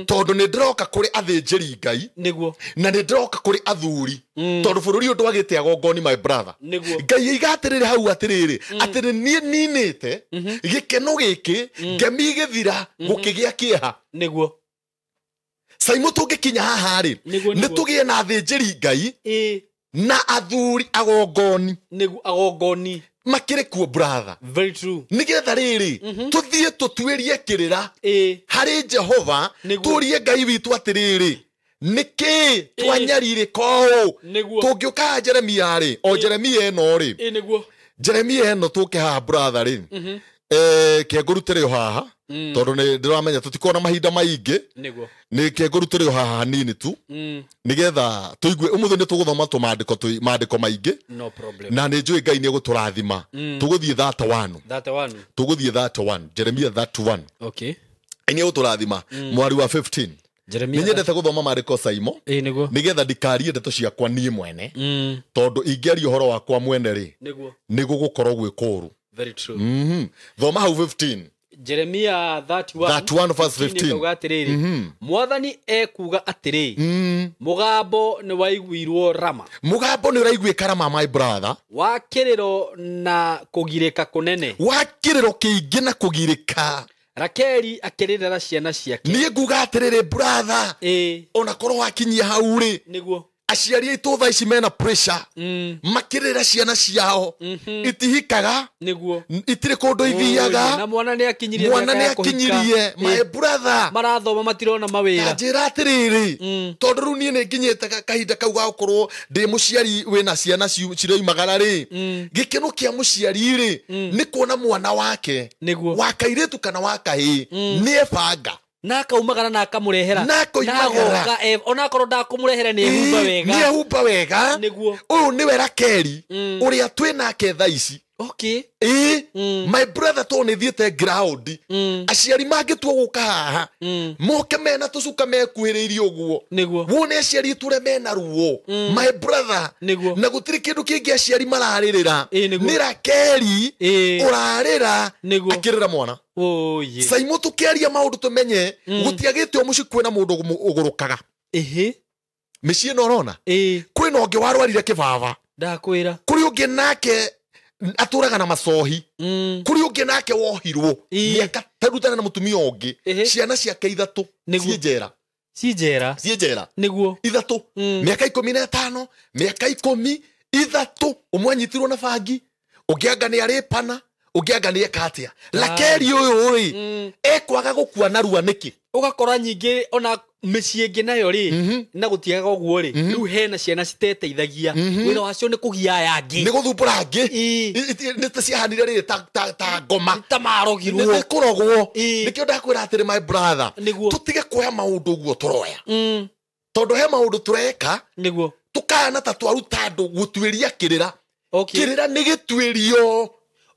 tondũ nĩ ndĩroka kũrĩ athĩnjĩri Ngai. Nĩguo. Na nĩ ndĩroka kũrĩ athuri. Tondũ bũrũri ũyũ ndwagĩte agongoni my brother. Nĩguo. Ngai aiga atĩrĩrĩ hau atĩrĩrĩ atĩ niĩ ninĩte gĩkeno gĩkĩ ngemi gĩthira gũkĩgĩa kĩeha. Nĩguo. Saimo tũngĩkinya haha rĩ nĩ tũgĩe na athĩnjĩri Ngai na athuri agongoni. Nĩguo agongoni makĩrĩ kuo brother. Very true. Nĩgetha rĩrĩ tũthiĩ tũtuĩrie kĩrĩra harĩ Jehova tũrie Ngai witũ atĩrĩrĩ nĩkĩ twanyarirĩka ũũ. Tũngĩũka Jeremia rĩ o Jeremia ĩno rĩ nĩguo Jeremia ĩno tũke haha brother rĩ kĩengũrutĩre o haha tondũ nĩ ndĩramenya tũtikorwo na mahinda maingĩ. Nĩguo. Nĩ kĩengũrutĩre o haha hanini tu nĩgetha tũigue ũmũthĩ nĩ tũgũthoma tũmandĩko maandĩko maingĩ. No problem. Na nĩ njũĩ Ngai nĩ egũtũrathima. Tũgũthiĩ 31. 31. Tũgũthiĩ 31. Jeremia 31. Okay. Nĩ egũtũrathima mwari wa 15. Jeremia. Nĩ nyendete gũthoma maandĩko Saimo. Nĩguo. Nĩgetha ndikarie ndeto ciakwa niĩ mwene. Tondũ ingĩaria ũhoro wakwa mwene rĩ nĩguo nĩ gũgũkorwo gwĩ kũũru. Very true. Thoma hau 15. Jeremia 31 31 verse 15. Kauga atĩrĩrĩ Mwathani ekuga atĩrĩ mũgambo nĩ waiguirwo Rama. Mũgambo nĩ ũraiguĩka Rama my brother. Wa kĩrĩro na kũgirĩka kũnene. Wa kĩrĩro kĩingĩ na kũgirĩka. Rakeli akĩrĩrĩra ciana ciake. Niĩ nguga atĩrĩrĩ brother. Ona korwo wakinyia hau rĩ nĩguo aciari aitũ thaa ici mena pressure makĩrĩra ciana ciao itihikaga nĩguo itirĩ kũndũ ithiaga na mwana nĩ akinyirie mwana nĩ akinyirie my brother marathoma matirona mawĩra. Njĩra atĩrĩrĩ tondũ rĩu niĩ nĩ nginyĩte kahinda kau ga gũkorwo ndĩ mũciari wĩna ciana ciroimagara rĩ gĩkeno kĩa mũciari rĩ nĩ kuona mwana wake nĩguo wa kairĩtu kana wa kahĩĩ nĩ ebanga na akaumagara na akamũrehera na akoimagara onakorwo ndakũmũrehera nĩ ehumba wega nĩ ehumba wega nĩguo ũyũ nĩwe Rakeli ũrĩa twĩ nake thaa ici. Okay. My brother tondũ nĩ thiĩte ground aciari mangĩtua gũka haha moke mena tũcuka mekuhĩrĩirie ũguo nĩguo wone aciari aitũ ũrĩa mena ruo my brother nĩguo na gũtirĩ kĩndũ kĩngĩ aciari mararĩrĩra nĩguo nĩ Rakeli ũrarĩra nĩguo akĩrĩra mwana. Oye. Saimo tũkĩaria maũndũ tũmenye gũtiagĩte o mũciĩ kwĩna mũndũ ũgũrũkaga. Mĩciĩ ĩno ũrona kwĩna ũngĩ warwarire kĩbaba. Ndakwĩra. Kũrĩ ũngĩ nake atũraga na macohi. Kũrĩ ũngĩ nake wohirwo mĩaka tarutana na mũtumia ũngĩ ciana ciake ithatũ ciĩ njera. Ciĩ njera. Ciĩ njera. Nĩguo. Ithatũ. Mĩaka 15 mĩaka 10 ithatũ ũmwe anyitirwo na bangi ũngĩ anga nĩ arĩpana ũngĩ anga nĩ eka atĩa. Rakeli ũyũ rĩ ekwaga gũkua narua nĩkĩ? Ũgakora nyingĩ ona mĩciĩ ĩngĩ nayo rĩ na gũtiaga ũguo rĩ rĩu hena ciana citeteithagia wĩra wacio nĩ kũgia aya angĩ nĩ gũthumbũra angĩ nĩ ta ciahanire rĩ ta ngoma ta marogirwo nĩ kũrogwo. Nĩkĩo ndakwĩra atĩrĩ my brother nĩguo tũtige kuoya maũndũ ũguo tũroya tondũ he maũndũ tũreka nĩguo tũkahana ta twaruta andũ gũtuĩria kĩrĩra. Kĩrĩra nĩ gĩtuĩrio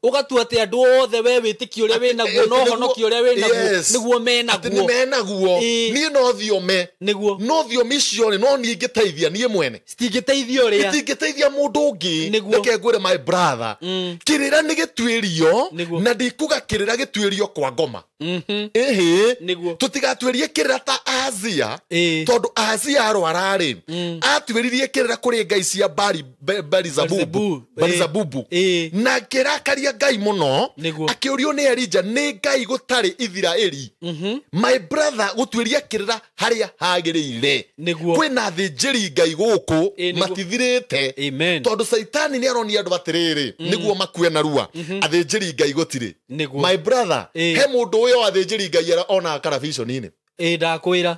ũgatua atĩ andũ othe we wĩtĩkio ũrĩa wĩnaguo no ũhonokio ũrĩa wĩnaguo nĩguo menaguo atĩ nĩ menaguo. Niĩ no thiome nĩguo no thiomi icio rĩ no niĩ ingĩteithia niĩ mwene citingĩteithia ũrĩa itingĩteithia mũndũ ũngĩ. Nĩguo. Reke ngwĩre my brother kĩrĩra nĩ gĩtuĩrio na ndikuga kĩrĩra gĩtuĩrio kwa ngoma. Ĩhĩ nĩguo tũtigatuĩrie kĩrĩra ta Ahazia tondũ Ahazia arwara rĩ atuĩririe kĩrĩra kũrĩ ngai cia Barizabubu na kĩrakaria Ngai mũno akĩũrio nĩ Elija nĩ Ngai gũtarĩ Ithiraeli. My brother gũtuĩria kĩrĩra harĩa hagĩrĩire. Kwĩna athĩnjĩri Ngai gũkũ matithirĩte tondũ Caitani nĩ aronia andũ atĩrĩrĩ nĩguo makue narua athĩnjĩri Ngai gũtirĩ. My brother he mũndũ ũyũ athĩnjĩri Ngai onaga karabiconi-inĩ. Ndakwĩra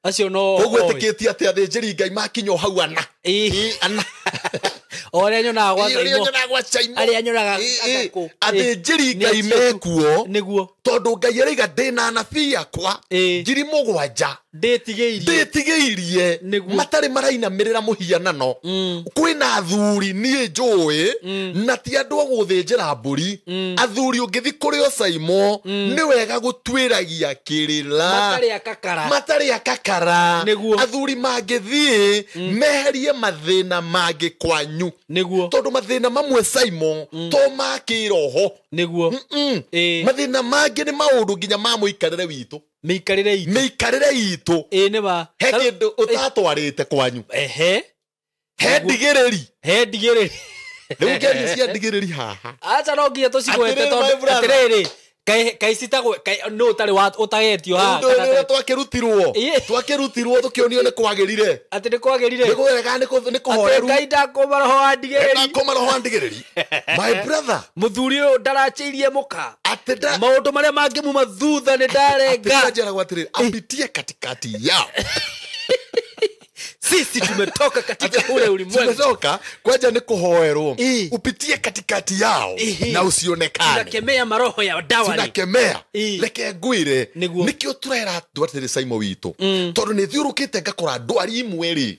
acio no koguo ĩtĩkĩtie atĩ athĩnjĩri Ngai makinya o hau ana ana ũrĩa nyonaga gwa Caimo arĩa nyonaga athĩnjĩri Ngai mekuo nĩguo tondũ Ngai araiga ndĩna anabii akwa 7,000 Ndĩtigĩirie matarĩ marainamĩrĩra mũhianano. Kwĩna athuri niĩ njũĩ na ti andũ a gũthĩnjĩra mbũri. Athuri ũngĩthi kũrĩ o Saimo nĩ wega gũtuĩragia kĩrĩra matarĩ akakara. Athuri mangĩthiĩ meherie mathĩna mangĩ kwanyu. Tondũ mathĩna mamwe Saimo to ma kĩroho. Mathĩna mangĩ nĩ maũndũ nginya ma mũikarĩre witũ. Mĩikarĩre itũ. He kĩndũ ũtatwarĩte kwanyu. He ndigĩrĩri. Rĩu ngĩaria cia ndigĩrĩri haha. Acha no nginya tũcigwete tondũ atĩrĩrĩ kai citagwo no ũtarĩ ũtagetio haha. Ũndũ ũrĩa twakĩrutirwo tũkĩonio nĩ kwagĩrire. Atĩ nĩ kwagĩrire. Nĩ kwega nĩ kũhoreru. Atĩ Ngai ndakũma roho wa ndigĩrĩri. Ndakũma roho wa ndigĩrĩri. My brother. Mũthuri ũyũ ndarachĩirie mũka. Atĩ maũndũ marĩa mangĩmuma thutha nĩ ndarenga. Atĩ njeragwo atĩrĩrĩ apitie katikati yao. Sisi tumetoka katika ule ulimwengu. Tumetoka kwanja ni kuhoerwo. Upitie katikati yao na usionekane. Tunakemea maroho ya dawa. Tunakemea. Reke ngwire nikio turera andu atĩrĩ Saimo witũ. Tondu ni thiũrũkĩte ngakora ndwari imwe rĩ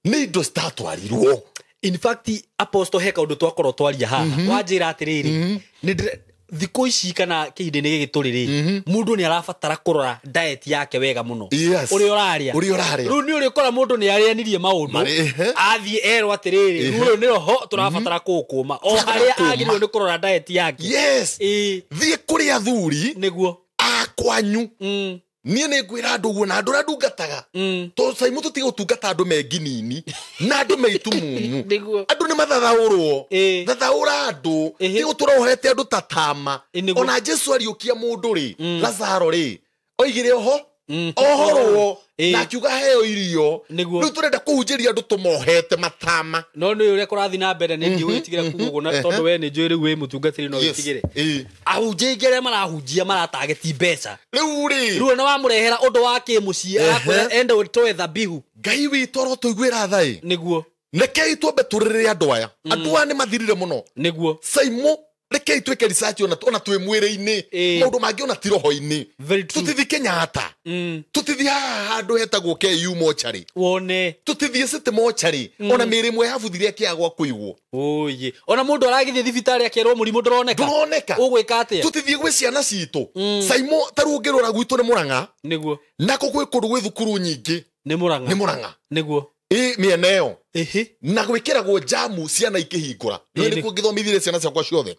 nĩ indo citatwarirwo. In fact apostle he kaũndũ twakorwo twaria haha. Wanjĩra atĩrĩrĩ nĩ thikũ ici kana kĩhinda-inĩ gĩkĩ tũrĩ rĩ mũndũ nĩ arabatara kũrora diet yake wega mũno. Ũrĩa ũrarĩa. Rĩu nĩ ũrĩkora mũndũ nĩ arĩanirie maũndũ athiĩ erwo atĩrĩrĩ rĩu nĩ roho tũrabatara kũũkũma o harĩa agĩrĩirwo nĩ kũrora diet yake. Yes. Thiĩ kũrĩ athuri nĩguo a kwanyu. Niĩ nĩ ngwĩra andũ ũguo na andũ arĩa ndungataga. Tondũ Saimo tũtige gũtungata andũ me nginini na andũ me itumumu. Andũ nĩ mathathaũrwo. Thathaũra andũ. Ti gũtũra ũhete andũ ta tama. Ona Jesu ariũkia mũndũ rĩ, Lazaro rĩ, oigire oho ohorwo na akiuga heo irio. Rĩu tũrenda kũhunjĩria andũ tũmohete matama. No nĩ ũrĩa kũrathiĩ na mbere nĩ ndiũĩ wĩtigĩre kuga ũguo na tondũ we nĩ njũĩ rĩu wĩ mũtungatĩri no wĩtigĩre. Ahunjia aingĩ arĩa marahunjia maratageti mbeca. Rĩu rĩ rĩu ona wamũrehera ũndũ wa kĩmũciĩ arakwĩra enda ũtoe thabihu. Ngai witũ arotũiguĩra tha ĩ. Nĩguo. Rekei twambe tũrĩrĩre andũ aya. Andũ aya nĩ mathirire mũno. Nĩguo. Saimo rekei twĩke research ona twĩ mwĩrĩ-inĩ. Maũndũ mangĩ ona ti roho-inĩ. Tũtithiĩ Kenyatta. Tũtithiĩ haha handũ hetagwo KU mochari. Wone. Tũtithiĩ City mochari. Ona mĩĩrĩ ĩmwe yabuthire ĩkĩaga gwa kũigwo. Oye. Ona mũndũ aragĩthiĩ thibitarĩ akerwo mũrimũ ndũroneka. Ndũroneka. Ũgwĩka atĩa? Tũtithiĩ gwĩ ciana citũ. Saimo ta rĩu ũngĩrora gwitũ nĩ Mũrang'a. Nĩguo. Nako gwĩ kũndũ gwĩ thukuru nyingĩ. Nĩ Mũrang'a. Nĩ Mũrang'a. Nĩguo. Mĩena ĩyo. Na gwĩkĩragwo jamu ciana ikĩhingũra. Nĩ nĩkuo ngĩthomithirie ciana ciakwa ciothe.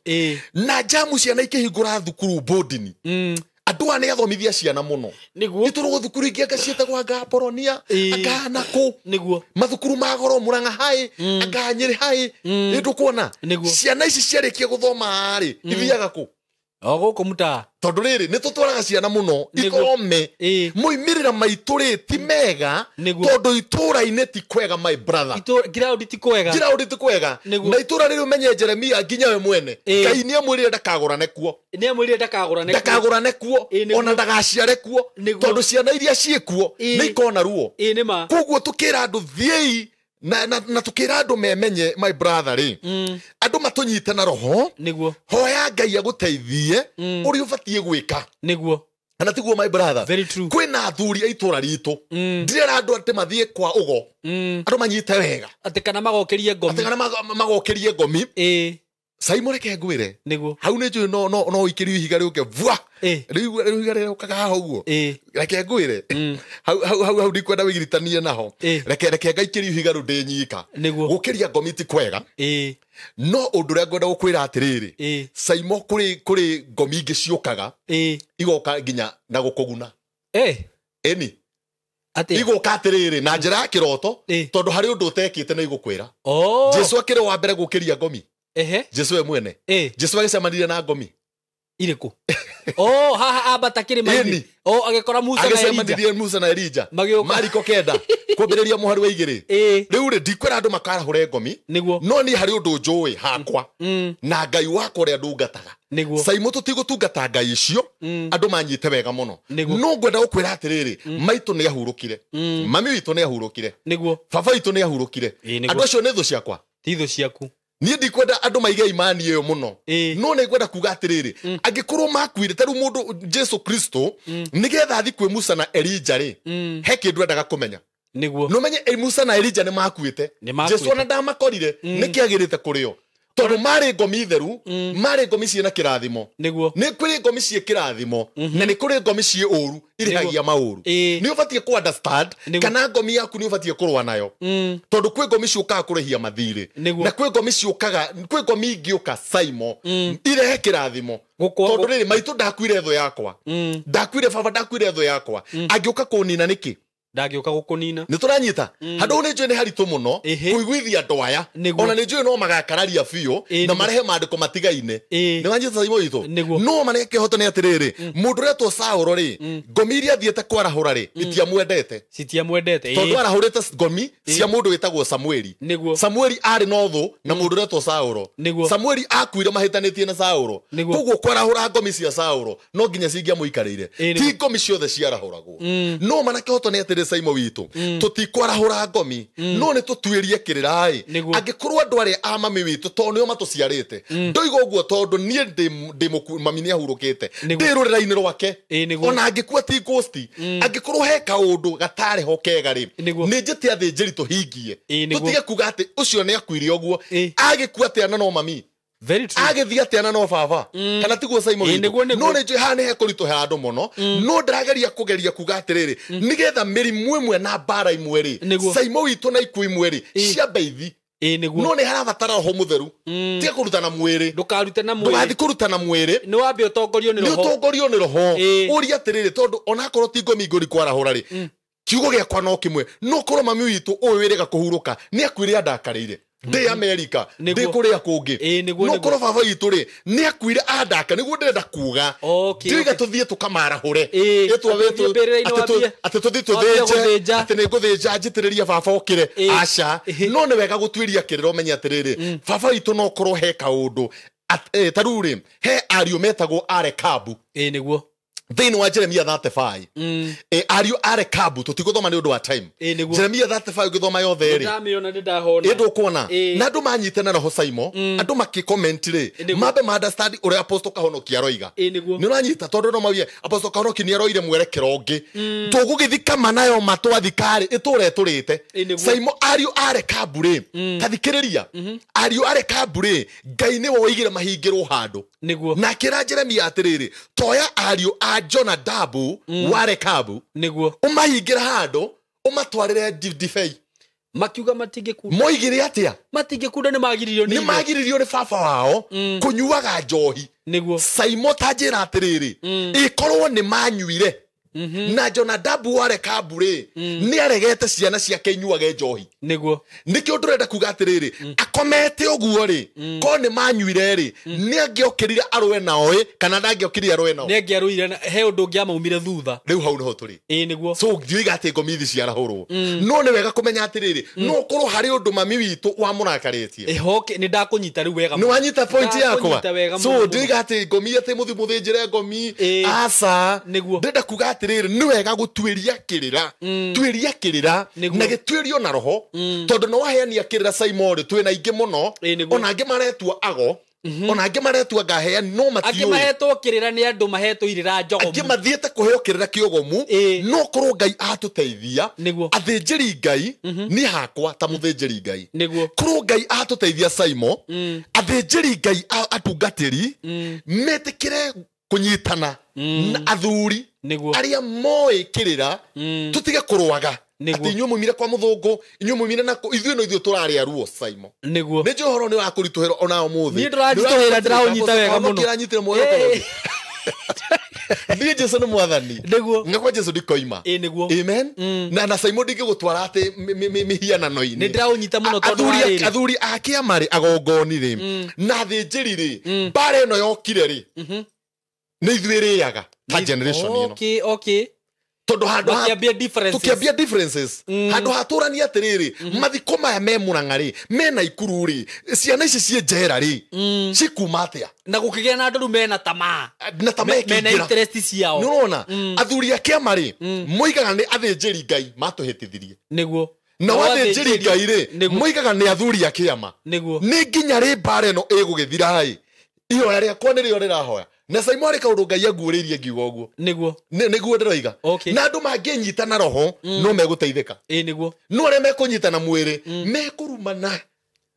Na jamu ciana ikĩhingũra thukuru bondini. Andũ aya nĩ athomithia ciana mũno. Nĩguo. Nĩ tũrĩ thukuru ingĩ anga ciĩtagwo anga Apolonia, anga nakũ. Nĩguo. Mathukuru ma goro Mũrang'a High, anga Nyĩrĩ High. Nĩ ndũkuona? Ciana ici ciarĩkia gũthoma rĩ, ithiaga kũ? O gũkũ mũtaa. Tondũ rĩrĩ nĩ tũtwaraga ciana mũno ithome. Moimĩrĩra maitũ rĩ ti mega tondũ itũũra-inĩ ti kwega my brother. Ground ti kwega. Ground ti kwega. Na itũũra rĩrĩ ũmenye Jeremia nginya we mwene. Ngai nĩ amwĩrire ndakagũrane kuo. Nĩ amwĩrire ndakagũrane kuo. Ndakagũrane kuo ona ndagaciare kuo tondũ ciana iria ciĩ kuo nĩ ikona ruo. Koguo tũkĩra andũ thiĩi na tukĩra andũ memenye my brother rĩ. Andũ matũnyite na roho. Nĩguo. Hoya Ngai agũteithie ũrĩa ũbatiĩ gwĩka. Nĩguo. Kana tiguo my brother. Very true. Kwĩna athuri a itũra ritũ. Ndirera andũ atĩ mathiĩ kwa ũgo. Andũ manyite wega. Atĩ kana magokĩrie ngomi. Atĩ kana magokĩrie ngomi. Saimo reke ngwĩre. Nĩguo. Hau nĩ njũĩ no ũikĩrio ihiga rĩũke vua. Rĩu ihiga rĩũkaga haha ũguo. Reke ngwĩre. Hau ndikwenda wĩgiritanie naho. Reke ngaikĩrio ihiga rĩu ndĩ nyika. Nĩguo. Gũkĩria ngomi ti kwega. No ũndũ ũrĩa ngwenda gũkwĩra atĩrĩrĩ. Saimo kũrĩ ngomi ingĩ ciũkaga. Igoka nginya na gũkũguna. Ĩni. Igũka atĩrĩrĩ na njĩra ya kĩroto tondũ harĩ ũndũ ũtekĩte na igũkwĩra. Jesu akĩrĩ wa mbere gũkĩria ngomi. Jesu we mwene. Jesu agĩcemanirie na ngomi. Irĩkũ? Haha ambata kĩrĩma-inĩ. Agĩkora Musa na Elija. Agĩcemanirie Musa na Elija. Mariko 9 kwambĩrĩria mũhari wa 2. Rĩu rĩ ndikwĩra andũ makarahũre ngomi. Nĩguo. No niĩ harĩ ũndũ njũĩ hakwa. Na Ngai wakwa ũrĩa ndungataga. Nĩguo. Saimo tũtigũtungata Ngai icio andũ manyite wega mũno. No ngwenda gũkwĩra atĩrĩrĩ, maitũ nĩ ahurũkire. Mami witũ nĩ ahurũkire. Nĩguo. Baba witũ nĩ ahurũkire. Andũ acio nĩ thũ ciakwa. Ti thũ ciaku. Niĩ ndikwenda andũ maige imani ĩyo mũno, no nĩ ngwenda kuga atĩrĩrĩ, angĩkorwo makuire ta rĩu mũndũ Jesu Kristo nĩgetha athiĩ kwĩ Musa na Elija rĩ, he kĩndũ endaga kũmenya. Nĩguo. No menye Musa na Elija nĩ makuĩte. Jesu ona ndamakorire, nĩkĩagĩrĩte kũrĩo tondũ marĩ ngomi theru, marĩ ngomi ciĩna kĩrathimo. Nĩguo. Nĩ kũrĩ ngomi ciĩ kĩrathimo na nĩ kũrĩ ngomi ciĩ ũru irĩhagia maũru. Nĩ ũbatiĩ kũ understand kana ngomi yaku nĩ ũbatiĩ kũrũa nayo, tondũ kwĩ ngomi ciũkaga kũrĩhia mathirĩ na kwĩ ngomi ciũkaga, kwĩ ngomi ingĩũka Saimo irehe kĩrathimo. Tondũ rĩrĩ, maitũ ndakuire thũ yakwa, ndakuire baba, ndakuire thũ yakwa, angĩũka kũnina nĩkĩ? Ndangĩũka gũkũnina. Nĩ tũranyita handũ hau nĩ njũĩ nĩ haritũ mũno kũiguithia andũ aya, ona nĩ njũĩ no magakararia biũ na marehe maandĩko matigaine. Nĩ wanyita Saimo witũ? No marĩa kĩhoto nĩ atĩrĩrĩ, mũndũ ũrĩa etwo Saũlũ rĩ, ngomi iria athiĩte kwarahũra rĩ, itiamwendete. Citiamwendete. Tondũ arahũrĩte ngomi cia mũndũ wĩtagwo Samueli. Samueli arĩ na ũthũ na mũndũ ũrĩa etwo Saũlũ. Samueli akuire mahĩtanĩtie na Saũlũ. Koguo kwarahũra ngomi cia Saũlũ no nginya cingĩamũikarĩire. Ti ngomi ciothe ciarahũragwo. No mana kĩhoto nĩ atĩrĩ Saimo witũ, tũtikwarahũra ngomi, no nĩ tũtuĩrie kĩrĩra ĩ. Angĩkorwo andũ arĩa a mami witũ tondũ nĩo matũciarĩte, ndoiga ũguo tondũ niĩ ndĩ mami nĩ ahurũkĩte, ndĩ rũrĩra-inĩ rwake, ona angĩkua ti ghost, angĩkorwo he kaũndũ gatarĩ ho kega rĩ, nĩ njĩte athĩnjĩri tũhingie, tũtige kuga atĩ ũcio nĩ akuire ũguo, agĩkua atĩa na no mami, agĩthiĩ atĩa na no baba, kana tiguo Saimo witũ? No nĩ njũĩ haha nĩ hekũritũhĩra andũ mũno, no ndĩrageria kũgeria kuga atĩrĩrĩ, nĩgetha mĩrimũ ĩmwe na mbara imwe rĩ, Saimo witũ na ikuũ imwe rĩ, ciambe ithi. No nĩ harabatara roho mũtheru. Tiga kũrutana mwĩrĩ. Ndũkarute na mwĩrĩ. Ndũgathiĩ kũrutana mwĩrĩ. Nĩ wambe ũtongorio nĩ roho. Nĩ ũtongorio nĩ roho. Ũria atĩrĩrĩ, tondũ onakorwo ti ngomi ngũri kwarahũra rĩ, kiugo gĩakwa no kĩmwe, no korwo mami witũ ũyũ wĩrĩga kũhurũka nĩ akuire andakarĩire. Ndĩ Amerika, ndĩ kũrĩa kũngĩ, no korwo baba witũ rĩ nĩ akuire andaka, nĩguo ndĩrenda kuga ndiga tũthiĩ tũkamarahũre, atĩ tũthiĩ tũthĩnje, atĩ nĩ ngũthĩnja njitĩrĩrie baba okĩre, aca. No nĩ wega gũtuĩria kĩrĩra ũmenye atĩrĩrĩ, baba witũ no korwo he kaũndũ ta rĩu rĩ, he ariũ metagwo Arekabu. Nĩguo. Thĩinĩ wa Jeremia 35, ariũ a Rekabu, tũtigũthoma nĩ ũndũ wa time. Jeremia 35 ũgĩthoma yothe rĩ, ndũkuona na andũ manyite na roho Saimo, andũ makĩcomment rĩ, mambe ma understand ũrĩa Apostle Kahonoki aroiga. Nĩ ũranyita tondũ no mauge Apostle Kahonoki nĩ aroire mwerekero ũngĩ, tũgũgĩthika nayo matwathika rĩ, ĩtũre ĩtũrĩte. Saimo, ariũ a Rekabu rĩ, ta thikĩrĩria, ariũ a Rekabu rĩ, Ngai nĩwe woigire mahingĩrwo handũ. Na akĩra Jeremia atĩrĩrĩ, toya ariũ a Jonadabu wa Rekabu, nĩguo, ũmahingĩre handũ, ũmatwarĩre ndibei. Makiuga matingĩkunda. Moigire atĩa? Matingĩkunda, nĩ magiririo nĩ nĩ magiririo nĩ baba wao kũnyuaga njohi. Nĩguo. Saimo ta njĩra atĩrĩrĩ, ĩkorwo nĩ manyuire na Jonadabu wa Rekabu rĩ, nĩ aregete ciana ciake inyuage njohi. Nĩguo. Nĩkĩo ndĩrenda kuga atĩrĩrĩ, akomete ũguo rĩ, korwo nĩ manyuire rĩ, nĩ angĩokĩrire arũe nao ĩ, kana ndangĩokĩrire arũe nao? Nĩ angĩarũire, he ũndũ ũngĩamaumire thutha. Rĩu hau nĩho tũrĩ. Nĩguo. So ndioiga atĩ ngomi ithi ciarahũrwo, no nĩ wega kũmenya atĩrĩrĩ, no ũkorwo harĩ ũndũ mami witũ wamũrakarĩtie. Nĩ ndakũnyita rĩu wega. Nĩ wanyita point yakwa. So ndioiga atĩ ngomi atĩ mũthi mũthĩnjĩre ngomi, aca. Ndĩrenda kuga atĩrĩrĩ, nĩ wega gũtuĩria kĩrĩra, tuĩria kĩrĩra na gĩtuĩrio na roho, tondũ no waheania kĩrĩra Saimo rĩ, twĩna aingĩ mũno, ona angĩ maretua ago, ona angĩ maretua ngaheani, no matiũĩ. Angĩ mahetwo kĩrĩra nĩ andũ mahetwo irĩra njogomu, angĩ mathiĩte kũheo kĩrĩra kĩogomu, no korwo Ngai atũteithia, athĩnjĩri Ngai niĩ hakwa ta mũthĩnjĩri Ngai, korwo Ngai atũteithia Saimo, athĩnjĩri Ngai atungatĩri metĩkĩre kũnyitana na athuri arĩa moĩ kĩrĩra, tũtige kũrũaga atĩ inyuĩ mumire kwa mũthũngũ, inyuĩ mumire na ithuĩ no ithuĩ tũrarĩa ruo Saimo. Nĩguo. Nĩ njũĩ ũhoro nĩ wakũritũhĩra ona ũmũthĩ. Niĩ ndũranjitũhĩra, ndĩraũnyita wega mũno. Kĩranyitire muoyo. Niĩ Jesu nĩ mwathani. Nĩguo. Ngakwa Jesu ndikoima. Nĩguo. Amen. Na Saimo ndingĩgũtwara atĩ mĩhianano-inĩ. Nĩ ndĩraũnyita mũno tondũ wa rĩrĩ. Athuri a kĩama rĩ, agongoni rĩ, na athĩnjĩri rĩ, mbara ĩno yokire rĩ, nĩ ithuĩ rĩaga ta generation ĩno. Okay. Tondũ handũ ha tũkĩambia differences, handũ hatũrania atĩrĩrĩ, mathiko maya me Mũrang'a rĩ, me Naikuru rĩ, ciana ici ciĩ njera rĩ, cikuma atĩa? Na gũkĩgĩa na andũ rĩu mena tamaa, na tamaa mena interest ciao. Nĩ ũrona athuri a kĩama rĩ, moigaga nĩ athĩnjĩri Ngai matũhĩtithirie. Nĩguo. Na wathĩnjĩri Ngai rĩ moigaga nĩ athuri a kĩama. Nĩ nginya rĩ mbara ĩno ĩgũgĩthira ĩ? Ihoya rĩakwa nĩrĩo rĩrahoya. Na Simon arĩ kaũndũ Ngai anguũrĩirie ngiuga ũguo. Nĩguo. Nĩguo ndĩroiga. Na andũ mangĩnyita na roho no megũteithĩka. Nĩguo. No arĩa mekũnyita na mwĩrĩ mekũrumana.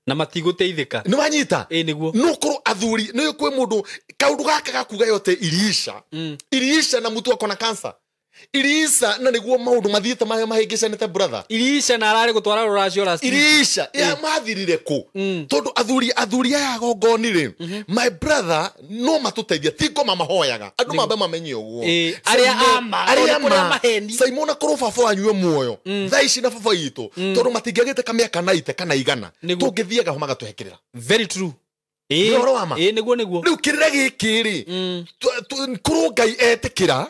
Na matigũteithĩka. Nĩ wanyita? Nĩguo. No korwo athuri nĩ kwĩ mũndũ kaũndũ gaka gakuga yote iriisha. Iriisha na mũtu akona cancer. Iriisha na nĩguo maũndũ mathiĩte mahĩngĩcanĩte brother. Iriisha na ararĩ gũtwara rũracio last week. Iriisha ya mathirire kũ? Tondũ athuri aya agongoni rĩ, my brother no matũteithia, ti ngoma mahoyaga. Andũ mambe mamenye ũguo. Arĩa ama, arĩa kũrĩa maheni. Simon akorwo baba wanyu e muoyo. Thaa ici na baba witũ, tondũ matingĩagĩte kamĩaka 90 kana 100. Tũngĩthiaga ho magatũhekĩrĩra. Very true. Nĩguo nĩguo. Rĩu kĩrĩra gĩkĩ rĩ, kũrwo Ngai etĩkĩra,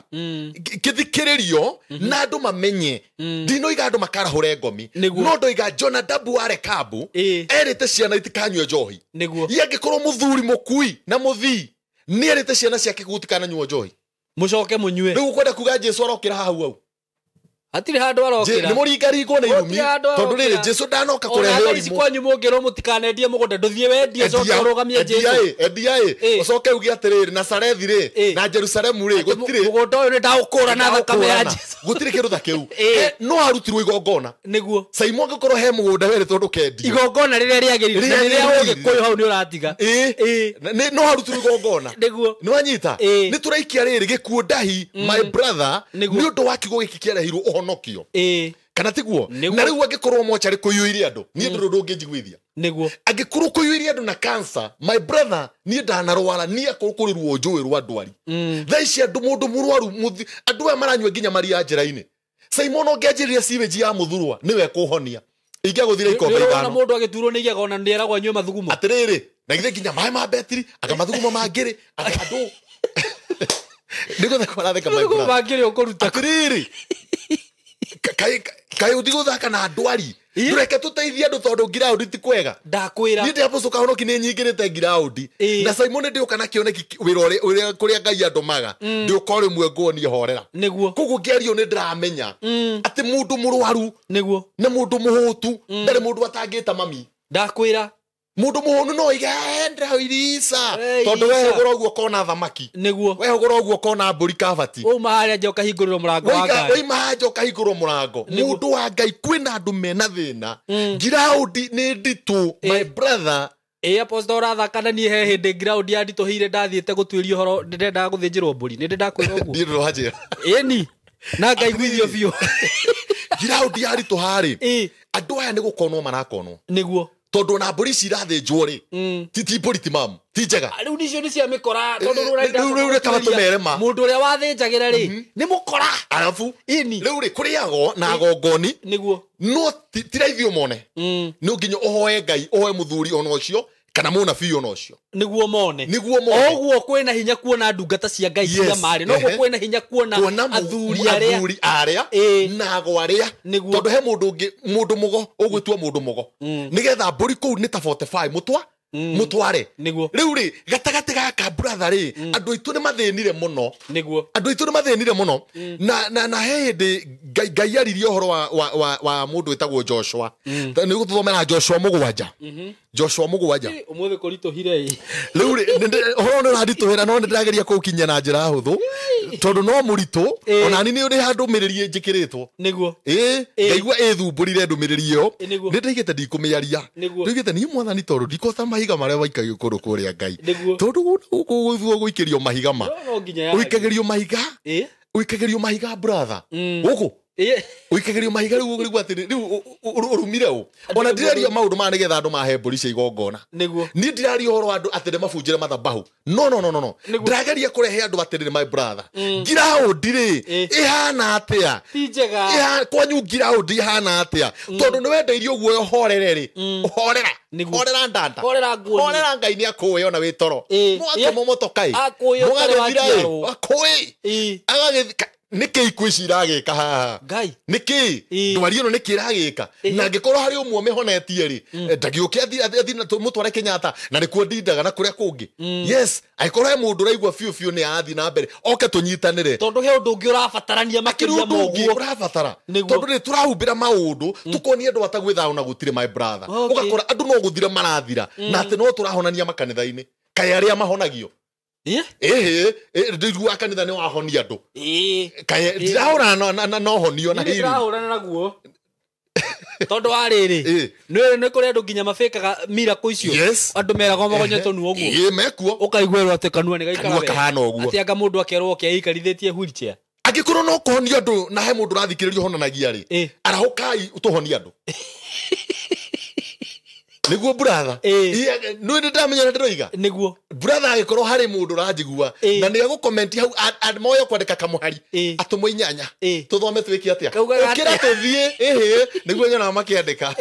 kĩthikĩrĩrio na andũ mamenye. Ndinoiga andũ makarahũre ngomi. No ndoiga Jonadabu wa Rekabu erĩte ciana itikanyue njohi. Nĩguo. Ye angĩkorwo mũthuri mũkui na mũthii nĩ erĩte ciana ciake gũtikananyua njohi. Mũcoke mũnyue. Rĩu ũkwenda kuga Jesu arokĩra hau hau. Hatirĩ handũ arokĩra. Nĩ mũringaringwo nĩ irumi tondũ rĩrĩ Jesu ndanoka kũrehe ũrimũ. Ona kwanyu mũngĩrwo mũtikanendie mũgũnda ndũthiĩ wendie ũcoke ũrũgamie Jesu. Endia ĩ ũcoke uge atĩrĩrĩ Nazarethi rĩ na Jerusalemu rĩ gũtirĩ mũgũnda ũyũ nĩ ndaũkũra na thakame ya Jesu. Gũtirĩ kĩndũ ta kĩu. No arutirwo igongona. Nĩguo. Simon angĩkorwo he mũgũnda werĩtwo ndũkendio. Igongona rĩrĩa rĩagĩrĩire na rĩrĩa Ũgĩkũyũ hau nĩ ũratiga. No arutirwo igongona. Nĩguo. Nĩ wanyita? Nĩ tũraikia rĩrĩ gĩkuũ ndahi my brother nĩ ũndũ wa kiugo gĩkĩ kĩarehirwo ũhonokio. Kana tiguo? Na rĩu angĩkorwo mocarĩ kũiyũire andũ niĩ ndũrĩ ũndũ ũngĩnjiguithia. Nĩguo. Angĩkorwo kũiyũire andũ na cancer my brother niĩ ndanarwara niĩ akorwo kũrĩ ruo njũĩ rwa ndwari. Thaa ici andũ mũndũ mũrwaru andũ aya maranyua nginya maria njĩra-inĩ. Simon ũngĩanjĩrĩria sewage ya mũthurwa nĩwe kũhonia. Ingĩagũthira ikombe ithano. Mũndũ agĩturwo nĩ igego na nĩeragwo anyue mathugumo. Atĩrĩrĩ, na githĩ nginya maĩ ma betiri anga mathugumo mangĩrĩ anga andũ nĩgũtheka maratheka my brother. Mangĩrĩ ũkũruta. Atĩrĩrĩ, kaĩ ũtigũthaka na ndwari. Ndũreke tũteithie andũ tondũ ngiraũndi ti kwega. Ndakwĩra. Niĩ ndĩ Apostle Kahonoki nĩ nyingĩrĩte ngiraũndi. Na Simon ndĩũka na kĩoneki wĩra ũrĩa kũrĩa Ngai andũmaga. Ndĩũka o rĩmwe nguonie horera. Nĩguo. Koguo ngĩario nĩ ndĩramenya atĩ mũndũ mũrwaru nĩguo na mũndũ mũhũtu ndarĩ mũndũ atangĩta mami. Ndakwĩra. Mũndũ mũhũnu no oige ndĩra irica tondũ wehũgũra ũguo ũkona thamaki. Nĩguo. Wehũgũra ũguo ũkona mbũri kabati. Wauma harĩa nja ũkahingũrĩrwo mũrango wa Ngai. Wauma haha nja ũkahingũrwo mũrango. Mũndũ wa Ngai kwĩna andũ mena thĩna. Ngiraũndi nĩ nditũ my brother. Apostle ũrathaka na niĩ he hĩndĩ ngiraũndi yanditũhĩire ndathiĩte gũtuĩria ũhoro ndĩrendaga gũthĩnjĩrwo mbũri. Nĩ ndĩ ndakwĩra ũguo. Ndiĩ ndĩranjĩra. Ĩni. Na ngaiguithio biũ. Ngiraũndi yaritũha rĩ. Andũ aya nĩ gũkonwo marakonwo. Nĩguo. Tondũ na mbũri ici irathĩnjwo rĩ ti mbũri ti mamu ti njega. Rĩu nicio nĩ cia mĩkora tondũ rĩu reka matũmere ma mũndũ ũrĩa wathĩnjagĩra rĩ nĩ mũkora. Arabu ĩni rĩu rĩ kũrĩagwo na agongoni. Nĩguo. No ti raithi ũmone. No nginya ũhoe Ngai ũhoe mũthuri ona ũcio kana mũnabii ona ũcio nĩguo mone. Nĩguo mone. Oguo kwĩna hinya kuona ndungata cia Ngai cia marĩ. Noguo kwĩna hinya kuona athuri arĩa athuri arĩa na ago arĩa. Tondũ he mũndũ ũngĩ mũndũ mũgo ũgwĩtua mũndũ mũgo nĩgetha mbũri kũu nĩ ta 45 mũtwa mũtware. Nĩguo. Rĩu rĩ gatagatĩ gaka brother rĩ andũ aitũ nĩ mathĩnire mũno. Nĩguo. Andũ aitũ nĩ mathĩnire mũno. Na he hĩndĩ Ngai aririe ũhoro wa mũndũ wĩtagwo Joshua. Nĩ gũtũthomera Joshua 7. Joshua 7. Ũmũthĩ kũritũhire ĩ. Rĩu rĩ ũhoro nĩ ũranditũhĩra no nĩ ndĩrageria kũũkinyia na njĩra hũthũ tondũ no mũritũ ona niĩ nĩ handũ ndũmĩrĩri njĩkĩrĩtwo. Nĩguo. Ngaigua ĩthumbũrire ndũmĩrĩri ĩyo. Nĩ ndaigĩte ndikũmĩaria. Ndaigĩte niĩ mwathani tondũ ndikota mahiga marĩa waikagio kũndũ kũrĩa Ngai. Tondũ gũkũ gũikĩrio mahiga ma. Ũikagĩrio mahiga. Ũikagĩrio mahiga brother. Gũkũ. Ũikagĩrio mahiga rĩu ũrigwo atĩrĩ rĩu ũrumire ũ. Ona ndĩraria maũndũ maya nĩgetha andũ mahe mbũri cia igongona. Nĩguo. Niĩ ndĩraria ũhoro wa andũ atĩ ndĩmabunjĩre mathabahu. No no no no no. Ndĩrageria kũrehe andũ atĩrĩrĩ my brother. Ngiraũndi rĩ ĩhana atĩa? Ti njega. Kwanyu ngiraũndi ĩhana atĩa? Tondũ nĩ wendeirio ũguo ũhorere rĩ. Ũhorera. Horera ndanda. Horera nguo. Horera Ngai nĩ akũĩ ona wĩ toro. Mwatũmwo motoka ĩ. Akũĩ ũtarĩ wa Akũĩ. Agagĩthi Nĩkĩ ikuũ ici iragĩka haha? Nĩkĩ ndwari ĩno nĩkĩ ĩragĩka? Na angĩkorwo harĩ ũmwe ũmĩhonetie rĩ, ndagĩũke athiĩ mũtware Kenyatta na nĩkuo ndindaga na kũrĩa kũngĩ. Yes, angĩkorwo he mũndũ ũraigua biũ biũ nĩ arathiĩ na mbere, oke tũnyitanĩre. Tondũ he ũndũ ũngĩ ũrabatarania makĩria ma ũguo. Ũrabatara. Tondũ nĩ tũrahumbĩra maũndũ, tũkonia andũ ata gwĩ thayũ na gũtirĩ, my brother. Ũgakora andũ no gũthira marathira, na atĩ no tũrahonania makanitha-inĩ. Kaĩ arĩa mahonagio? Ndiguaga kanitha nĩ wahonia andũ. Kaĩ ndirahũrana na ũhonio na hihi. Ndirahũrana naguo. Tondũ wa rĩrĩ, nĩ kũrĩ andũ nginya mabĩkaga miracle icio. Andũ meragwo magonye tũnua ũguo. Mekuo. Ũkaiguĩrwo atĩ kanua nĩ gaikara wega. Kahana ũguo. Atĩ anga mũndũ akerwo oke aikarithĩtie wheelchair. Angĩkorwo no kũhonia andũ na he mũndũ ũrathikĩrĩria ũhonanagia rĩ, arahũkai tũhonie andũ. Nĩguo brother. Nĩ ndĩramenya na ndĩroiga. Nĩguo. Brother angĩkorwo harĩ mũndũ ũranjigua na nĩ egũcomment hau moyo kwandĩka kamũhari atũmwo 8 tũthome twĩke atĩa. Ũkĩra tũthiĩ nĩguo nyonaga makĩandĩka.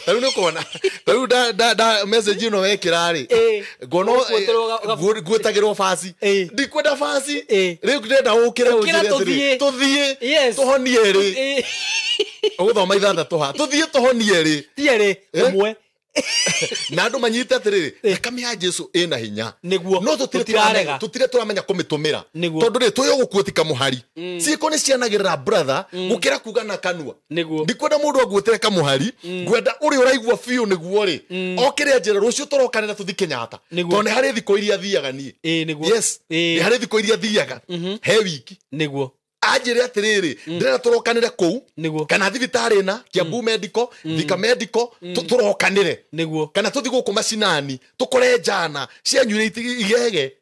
Ta rĩu nĩ ũkuona. Ta rĩu da message ĩno wekĩra rĩ, nguona ngwĩtagĩrwo baci. Ndikwenda baci. Rĩu ndĩrenda ũkĩre ũnjĩre atĩrĩ, tũthiĩ tũhonie rĩ. Ũgũthoma 6 ha. Tũthiĩ tũhonie rĩ. Tierĩ ũmwe. Na andũ manyite atĩrĩrĩ, thakame ya Jesu ĩna hinya. Nĩguo. No tũtirĩ tũramenya kũmĩtũmĩra. Tondũ rĩ, twĩ ũgũkuo kamũhari. Ciĩko nĩ cianagĩrĩra brother gũkĩra kuga na kanua. Ndikwenda mũndũ anguĩtĩre kamũhari, ngwenda ũrĩa ũraigua biũ nĩguo rĩ, okĩre anjĩre rũciũ tũrokanĩra tũthiĩ Kenyatta. Tondũ nĩ harĩ thikũ iria thiaga niĩ. Yes, nĩ harĩ thikũ iria thiaga. He wiki. Nĩguo. Anjĩre atĩrĩrĩ, ndĩrenda tũrokanĩre kũu, kana thibitarĩ na Kiambu Medical, Thika Medical, tũrokanĩre. Nĩguo. Kana tũthiĩ gũkũ macinani, tũkore njana cianyuire igege,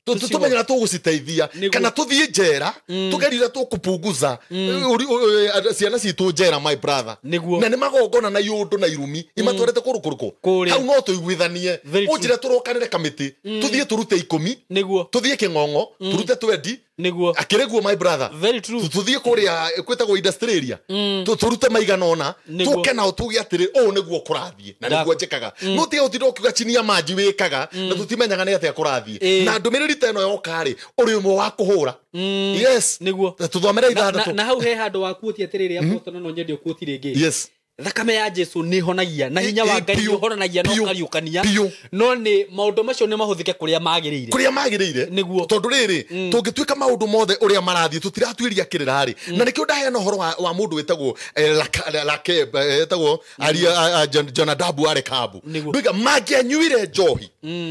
tũmenye na tũgũciteithia. Kana tũthiĩ njera, tũgerie ũrĩa tũkũpunguza ciana citũ njera, my brother. Nĩguo. Na nĩ magongona na iũndũ na irumi imatwarĩte kũrũ kũrũkũ. Hau no tũiguithanie. Ũnjĩre tũrokanĩre kamĩtĩ, tũthiĩ tũrute 10. Nĩguo. Tũthiĩ Kĩng'ong'o, tũrute 20. Nĩguo. Akĩrĩguo, my brother. Very true. Tũthiĩ kũrĩa kwĩtagwo industrial area. Tũrute maigana ũna, tũke nao tuge atĩrĩ, ũũ nĩguo kũrathiĩ na nĩguo njĩkaga. No tiga gũtinda ũkiuga chini ya maji wĩkaga na tũtimenyaga nĩ atĩa kũrathiĩ. Na ndũmĩrĩri ta ĩno yoka rĩ, ũrĩ ũmwe wa kũhũra. Yes. Nĩguo. Tũthomere 6. Na hau he handũ wakuotia atĩrĩrĩ, apostle, no nyende ũkuoti rĩngĩ. Yes. Thakame ya Jesu nĩ honagia na hinya wa Ngai ũhonanagia na ũkariũkania, no nĩ maũndũ macio nĩ mahũthĩke kũrĩa magĩrĩire. Kũrĩa magĩrĩire. Nĩguo. Tondũ rĩrĩ, tũngĩtuĩka maũndũ mothe ũrĩa marathiĩ tũtiratuĩria kĩrĩra rĩ. Na nĩkĩo ndaheana ũhoro wa mũndũ wĩtagwo wĩtagwo Jonadabu wa Rekabu. Ndoiga mangĩanyuire njohi.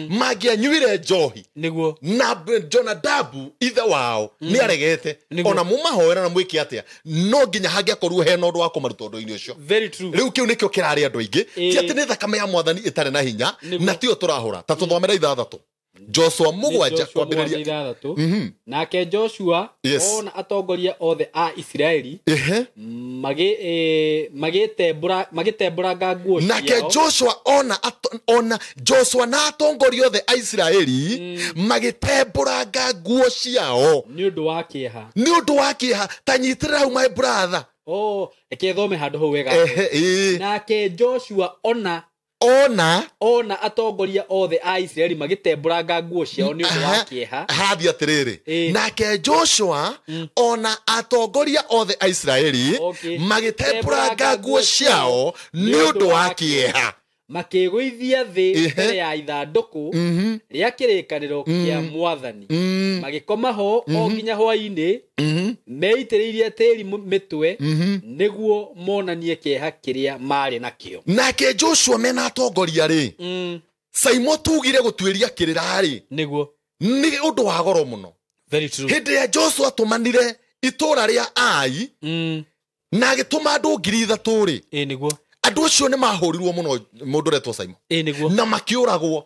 Mangĩanyuire njohi. Nĩguo. Na Jonadabu ithe wao nĩ aregete. Ona mũmahoera na mwĩke atĩa, no nginya hangĩakorwo hena ũndũ wa kũmaruta ũndũ-inĩ ũcio. Very true. Rĩu kĩu nĩkĩo kĩrarĩ andũ aingĩ. Ti atĩ nĩ thakame ya mwathani ĩtarĩ na hinya, na tiyo tũrahũra. Ta tũthomere 6. Joshua 7 kwambĩrĩria 6. Nake Joshua ona atongoria othe a Isiraeli magĩtembũranga nguo ciao. Nake Joshua ona Joshua na atongoria othe a Isiraeli magĩtembũranga nguo ciao nĩ ũndũ wa kĩeha. Nĩ ũndũ wa kĩeha. Ta nyitĩrĩra hau, my brother. Reke thome handũ hau wega. Nake Joshua ona atongoria othe a Isiraeli magĩtembũranga nguo ciao nĩ ũndũ wa kĩeha. Hathi atĩrĩrĩ, nake Joshua ona atongoria othe a Isiraeli magĩtembũranga nguo ciao nĩ ũndũ wa kĩeha. Makĩgũithia thĩ mbere ya ithandũkũ rĩa kĩrĩkanĩro kĩa mwathani. Magĩkoma ho o nginya hwaĩ-inĩ, meitĩrĩirie tĩĩri mĩtwe nĩguo monanie kĩeha kĩrĩa marĩ nakĩo. Nake Joshua mena atongoria rĩ, Saimo tugire gũtuĩria kĩrĩra rĩ, nĩguo nĩ ũndũ wa goro mũno. Very true. Hĩndĩ ya Joshua atũmanire itũũra rĩa Ai na agĩtũma andũ 3,000 rĩ, nĩguo andũ acio nĩ mahũrirwo mũno mũndũ ũretwo Saimo. Nĩguo. Na makĩũragwo.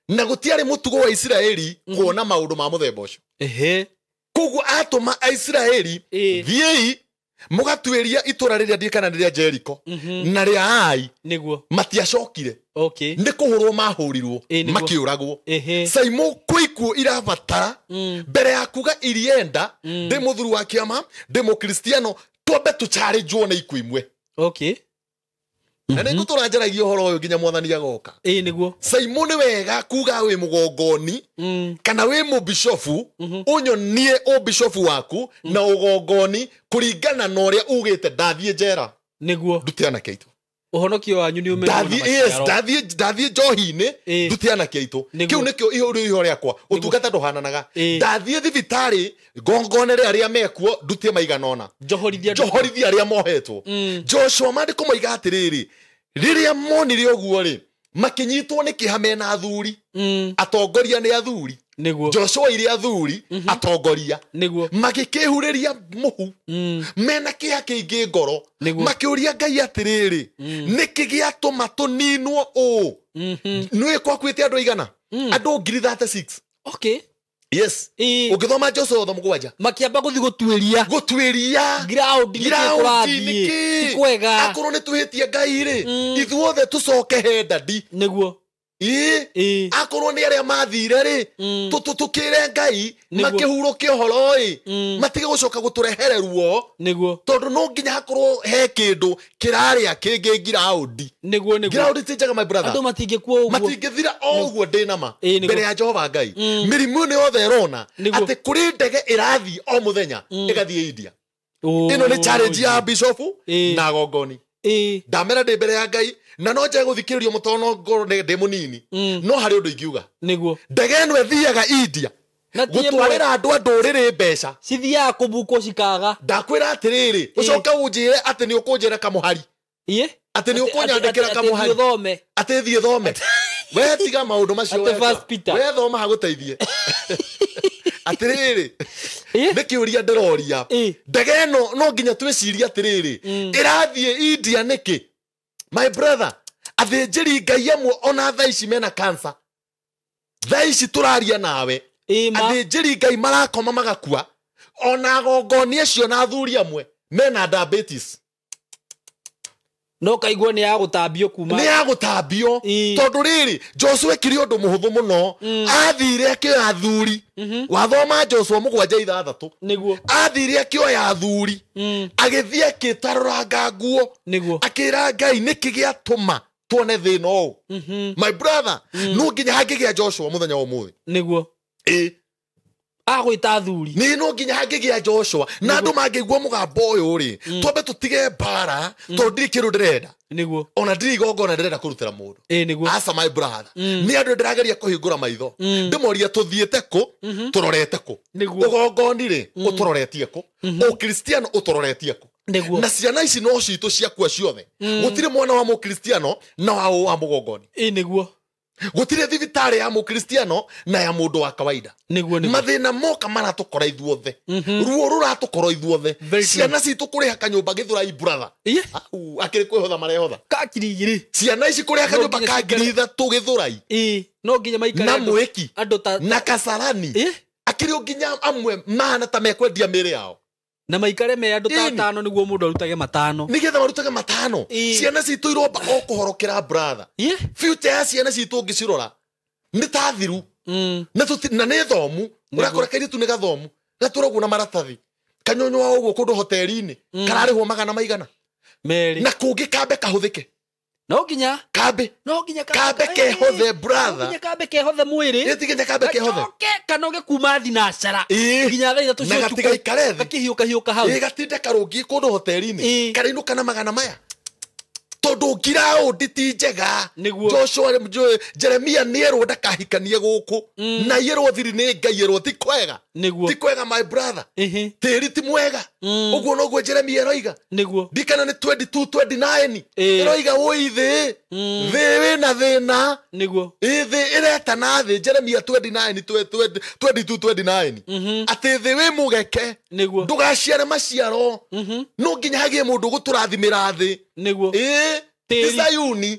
Na gũtiarĩ mũtugo wa Isiraeli kuona maũndũ ma mũthemba ũcio. Koguo atũma Aisiraeli, thiĩi mũgatuĩria itũũra rĩrĩa ndiĩ kana nĩ rĩa Jericho na rĩa Ai. Nĩguo. Matiacokire. Nĩ kũhũrwo mahũrirwo, makĩũragwo. Saimo kwĩ ikuũ irabatara mbere ya kuga irienda, ndĩ mũthuri wa kĩama, ndĩ mũkristiano, twambe tũcharĩnjwo nĩ ikuũ imwe. Na nĩ ngũtũra njaragia ũhoro ũyũ nginya mwathani agoka. Ĩĩ nĩguo. Saimo nĩ wega kuga wĩ mũgongoni kana wĩ mũbishofu, ũnyonie ũbishofu waku na ũgongoni kũringana na ũrĩa ugĩte ndathiĩ njera. Nĩguo. Ndute anake aitũ. Ũhonokio wanyu nĩ ũmenyagwo na maciaro. Ndathiĩ njohi-inĩ ndute anake aitũ. Kĩu nĩkĩo iho rĩakwa. Ũtungata ndũhananaga. Ndathiĩ thibitarĩ ngongonere arĩa mekuo ndute maigana ũna. Njohorithie arĩa mohetwo. Joshua maandĩko moiga atĩrĩrĩ, rĩrĩa monire ũguo rĩ, makĩnyitwo nĩ kĩeha mena athuri. Atongoria nĩ athuri. Nĩguo. Joshua irĩ athuri, atongoria. Nĩguo. Magĩkĩhurĩria mũhu. Mena kĩeha kĩingĩ ngoro. Makĩũria Ngai atĩrĩrĩ, nĩkĩ gĩatũma tũninwo ũũ? Nĩũĩ gwakuĩte andũ aigana? Andũ 36,000. Okay. Yes. Ũngĩthoma Joshua othe mũgwanja. Makĩamba gũthiĩ gũtuĩria. Gũtuĩria. Ground nĩkĩ kũrathiĩ. Ti kwega. Akorwo nĩ twĩhĩtie Ngai rĩ, ithuothe tũcoke he ndadi. Nĩguo. Ĩĩ. Akorwo nĩ arĩa mathire rĩ, tũkĩre Ngai makĩhurũke ũhoro ĩ, matige gũcoka gũtũrehere ruo. Nĩguo. Tondũ no nginya hakorwo he kĩndũ kĩrarĩa kĩngĩ ngiraũndi. Nĩguo nĩguo. Ngiraũndi ti njega my brother. Andũ matingĩkua ũguo. Matingĩthira o ũguo ndĩ nama mbere ya Jehova Ngai. Mĩrimũ ĩno yothe ĩrona atĩ kũrĩ ndege ĩrathiĩ o mũthenya ĩgathiĩ India. Ĩno nĩ challenge ya bishofu na gongoni. Ndamera ndĩ mbere ya Ngai na no njage gũthikĩrĩrio mũtono ngoro ndĩ mũnini, no harĩ ũndũ ingiuga. Nĩguo. Ndege ĩno ĩthiaga India gũtwarĩra andũ a ndũrĩrĩ mbeca. Cithiaga kũbukwo cikaga. Ndakwĩra atĩrĩrĩ, ũcoke ũnjĩre atĩ nĩ ũkũnjĩra kamũhari. Atĩ nĩ ũkũnyandĩkĩra kamũhari. Atĩ thiĩ thome. We tiga maũndũ macio we thoma hagũteithie. Atĩrĩrĩ, nĩ kĩũria ndĩroria. Ndege ĩno no nginya twĩcirie atĩrĩrĩ, ĩrathiĩ India nĩkĩ? My brother, athĩnjĩri Ngai amwe ona thaa ici mena cancer. Thaa ici tũraria nawe, athĩnjĩri Ngai marakoma magakua, ona agongoni acio na athuri amwe mena diabetes. No kaigua nĩ ya gũtambio kuma. Nĩ ya gũtambio. Tondũ rĩrĩ, Joshua ekire ũndũ mũhũthũ mũno. Athire akĩoya athuri. Wathoma Joshua 7:6. Nĩguo. Athire akĩoya athuri. Agĩthiĩ akĩtarũranga nguo. Nĩguo. Akĩra Ngai nĩkĩ gĩatũma tuone thĩna ũũ. My brother, no nginya hangĩgĩa Joshua mũthenya wa ũmũthĩ. Nĩguo. Agwĩta athuri. Nĩ no nginya hangĩgĩa Joshua na andũ mangĩigua mũgambo ũyũ rĩ, twambe tũtige mbara tondũ ndirĩ kĩndũ ndĩrenda. Nĩguo. Ona ndirĩ igongona ndĩrenda kũrutĩra mũndũ. Nĩguo. Aca my brother. Nĩ andũ ndĩrageria kũhingũra maitho. Ndĩmorie tũthiĩte kũ, tũrorete kũ. Ũgongoni rĩ, ũtũroretie kũ. Ũkristiano ũtũroretie kũ. Nĩguo. Na ciana ici no citũ ciakua ciothe. Gũtirĩ mwana wa mũkristiano na wa mũgongoni. Nĩguo. Gũtirĩ thibitarĩ ya mũkristiano na ya mũndũ wa kawaida. Nĩguo nĩguo. Mathĩna moka maratũkora ithuothe. Ruo rũratũkora ithuothe. Ciana citũ kũrĩha kanyũmba Gĩthũrai brother. Akĩrĩ kwĩhotha marehotha. Ka 2,000. Ciana ici kũrĩha kanyũmba ka 3,000 Gĩthũrai. No nginya maikare na mwĩki andũ ta na Kasarani. Akĩrĩ nginya amwe mahana ta mekwendia mĩĩrĩ yao. Na maikare me andũ ta atano nĩguo mũndũ arutage matano. Nĩgetha marutage matano. Ciana citũ iromba o kũhorokera brother. Future ya ciana citũ ũngĩcirora nĩ ta thiru. Na nĩ thomu. Ũrakora kairĩtu nĩ gathomu. Gatũragwo na maratathi. Kanyonywa ũguo kũndũ hoteli-inĩ. Kararĩhwo magana maigana. Merĩ. Na kũngĩ kambe kahũthĩke. No nginya kambe. No nginya kambe kehothe brother. No nginya kambe kehothe mwĩrĩ. Ĩ nginya kambe kehothe. Gacoke kanoge kuma thinacara. Nginya thaa 3 cia ũtukũ. Na gatigaikare thĩ. Gakĩhiũka hiũka hau. Ĩ gatinde karũngi kũndũ hoteli-inĩ. Karainũka na magana maya. Tondũ ngiraũndi ti njega. Joshua Jeremia nĩerwo ndakahikanie gũkũ. Na yerwo thiri nĩ Ngai yerwo ti kwega. Ti kwega my brother. Tĩri ti mwega. Ũguo noguo Jeremia eroiga. Nĩguo. Ndikana nĩ 22:29. Eroiga wũi thĩ. Thĩ wĩna thĩna. Nĩguo. Thĩ ĩretana thĩ Jeremia 29 22:29. Atĩ thĩ wĩ mũgeke. Nĩguo. Ndũgaciare maciaro. No nginya hagĩe mũndũ ũgũtũrathimĩra thĩ. Nĩguo. Ti Zayuni.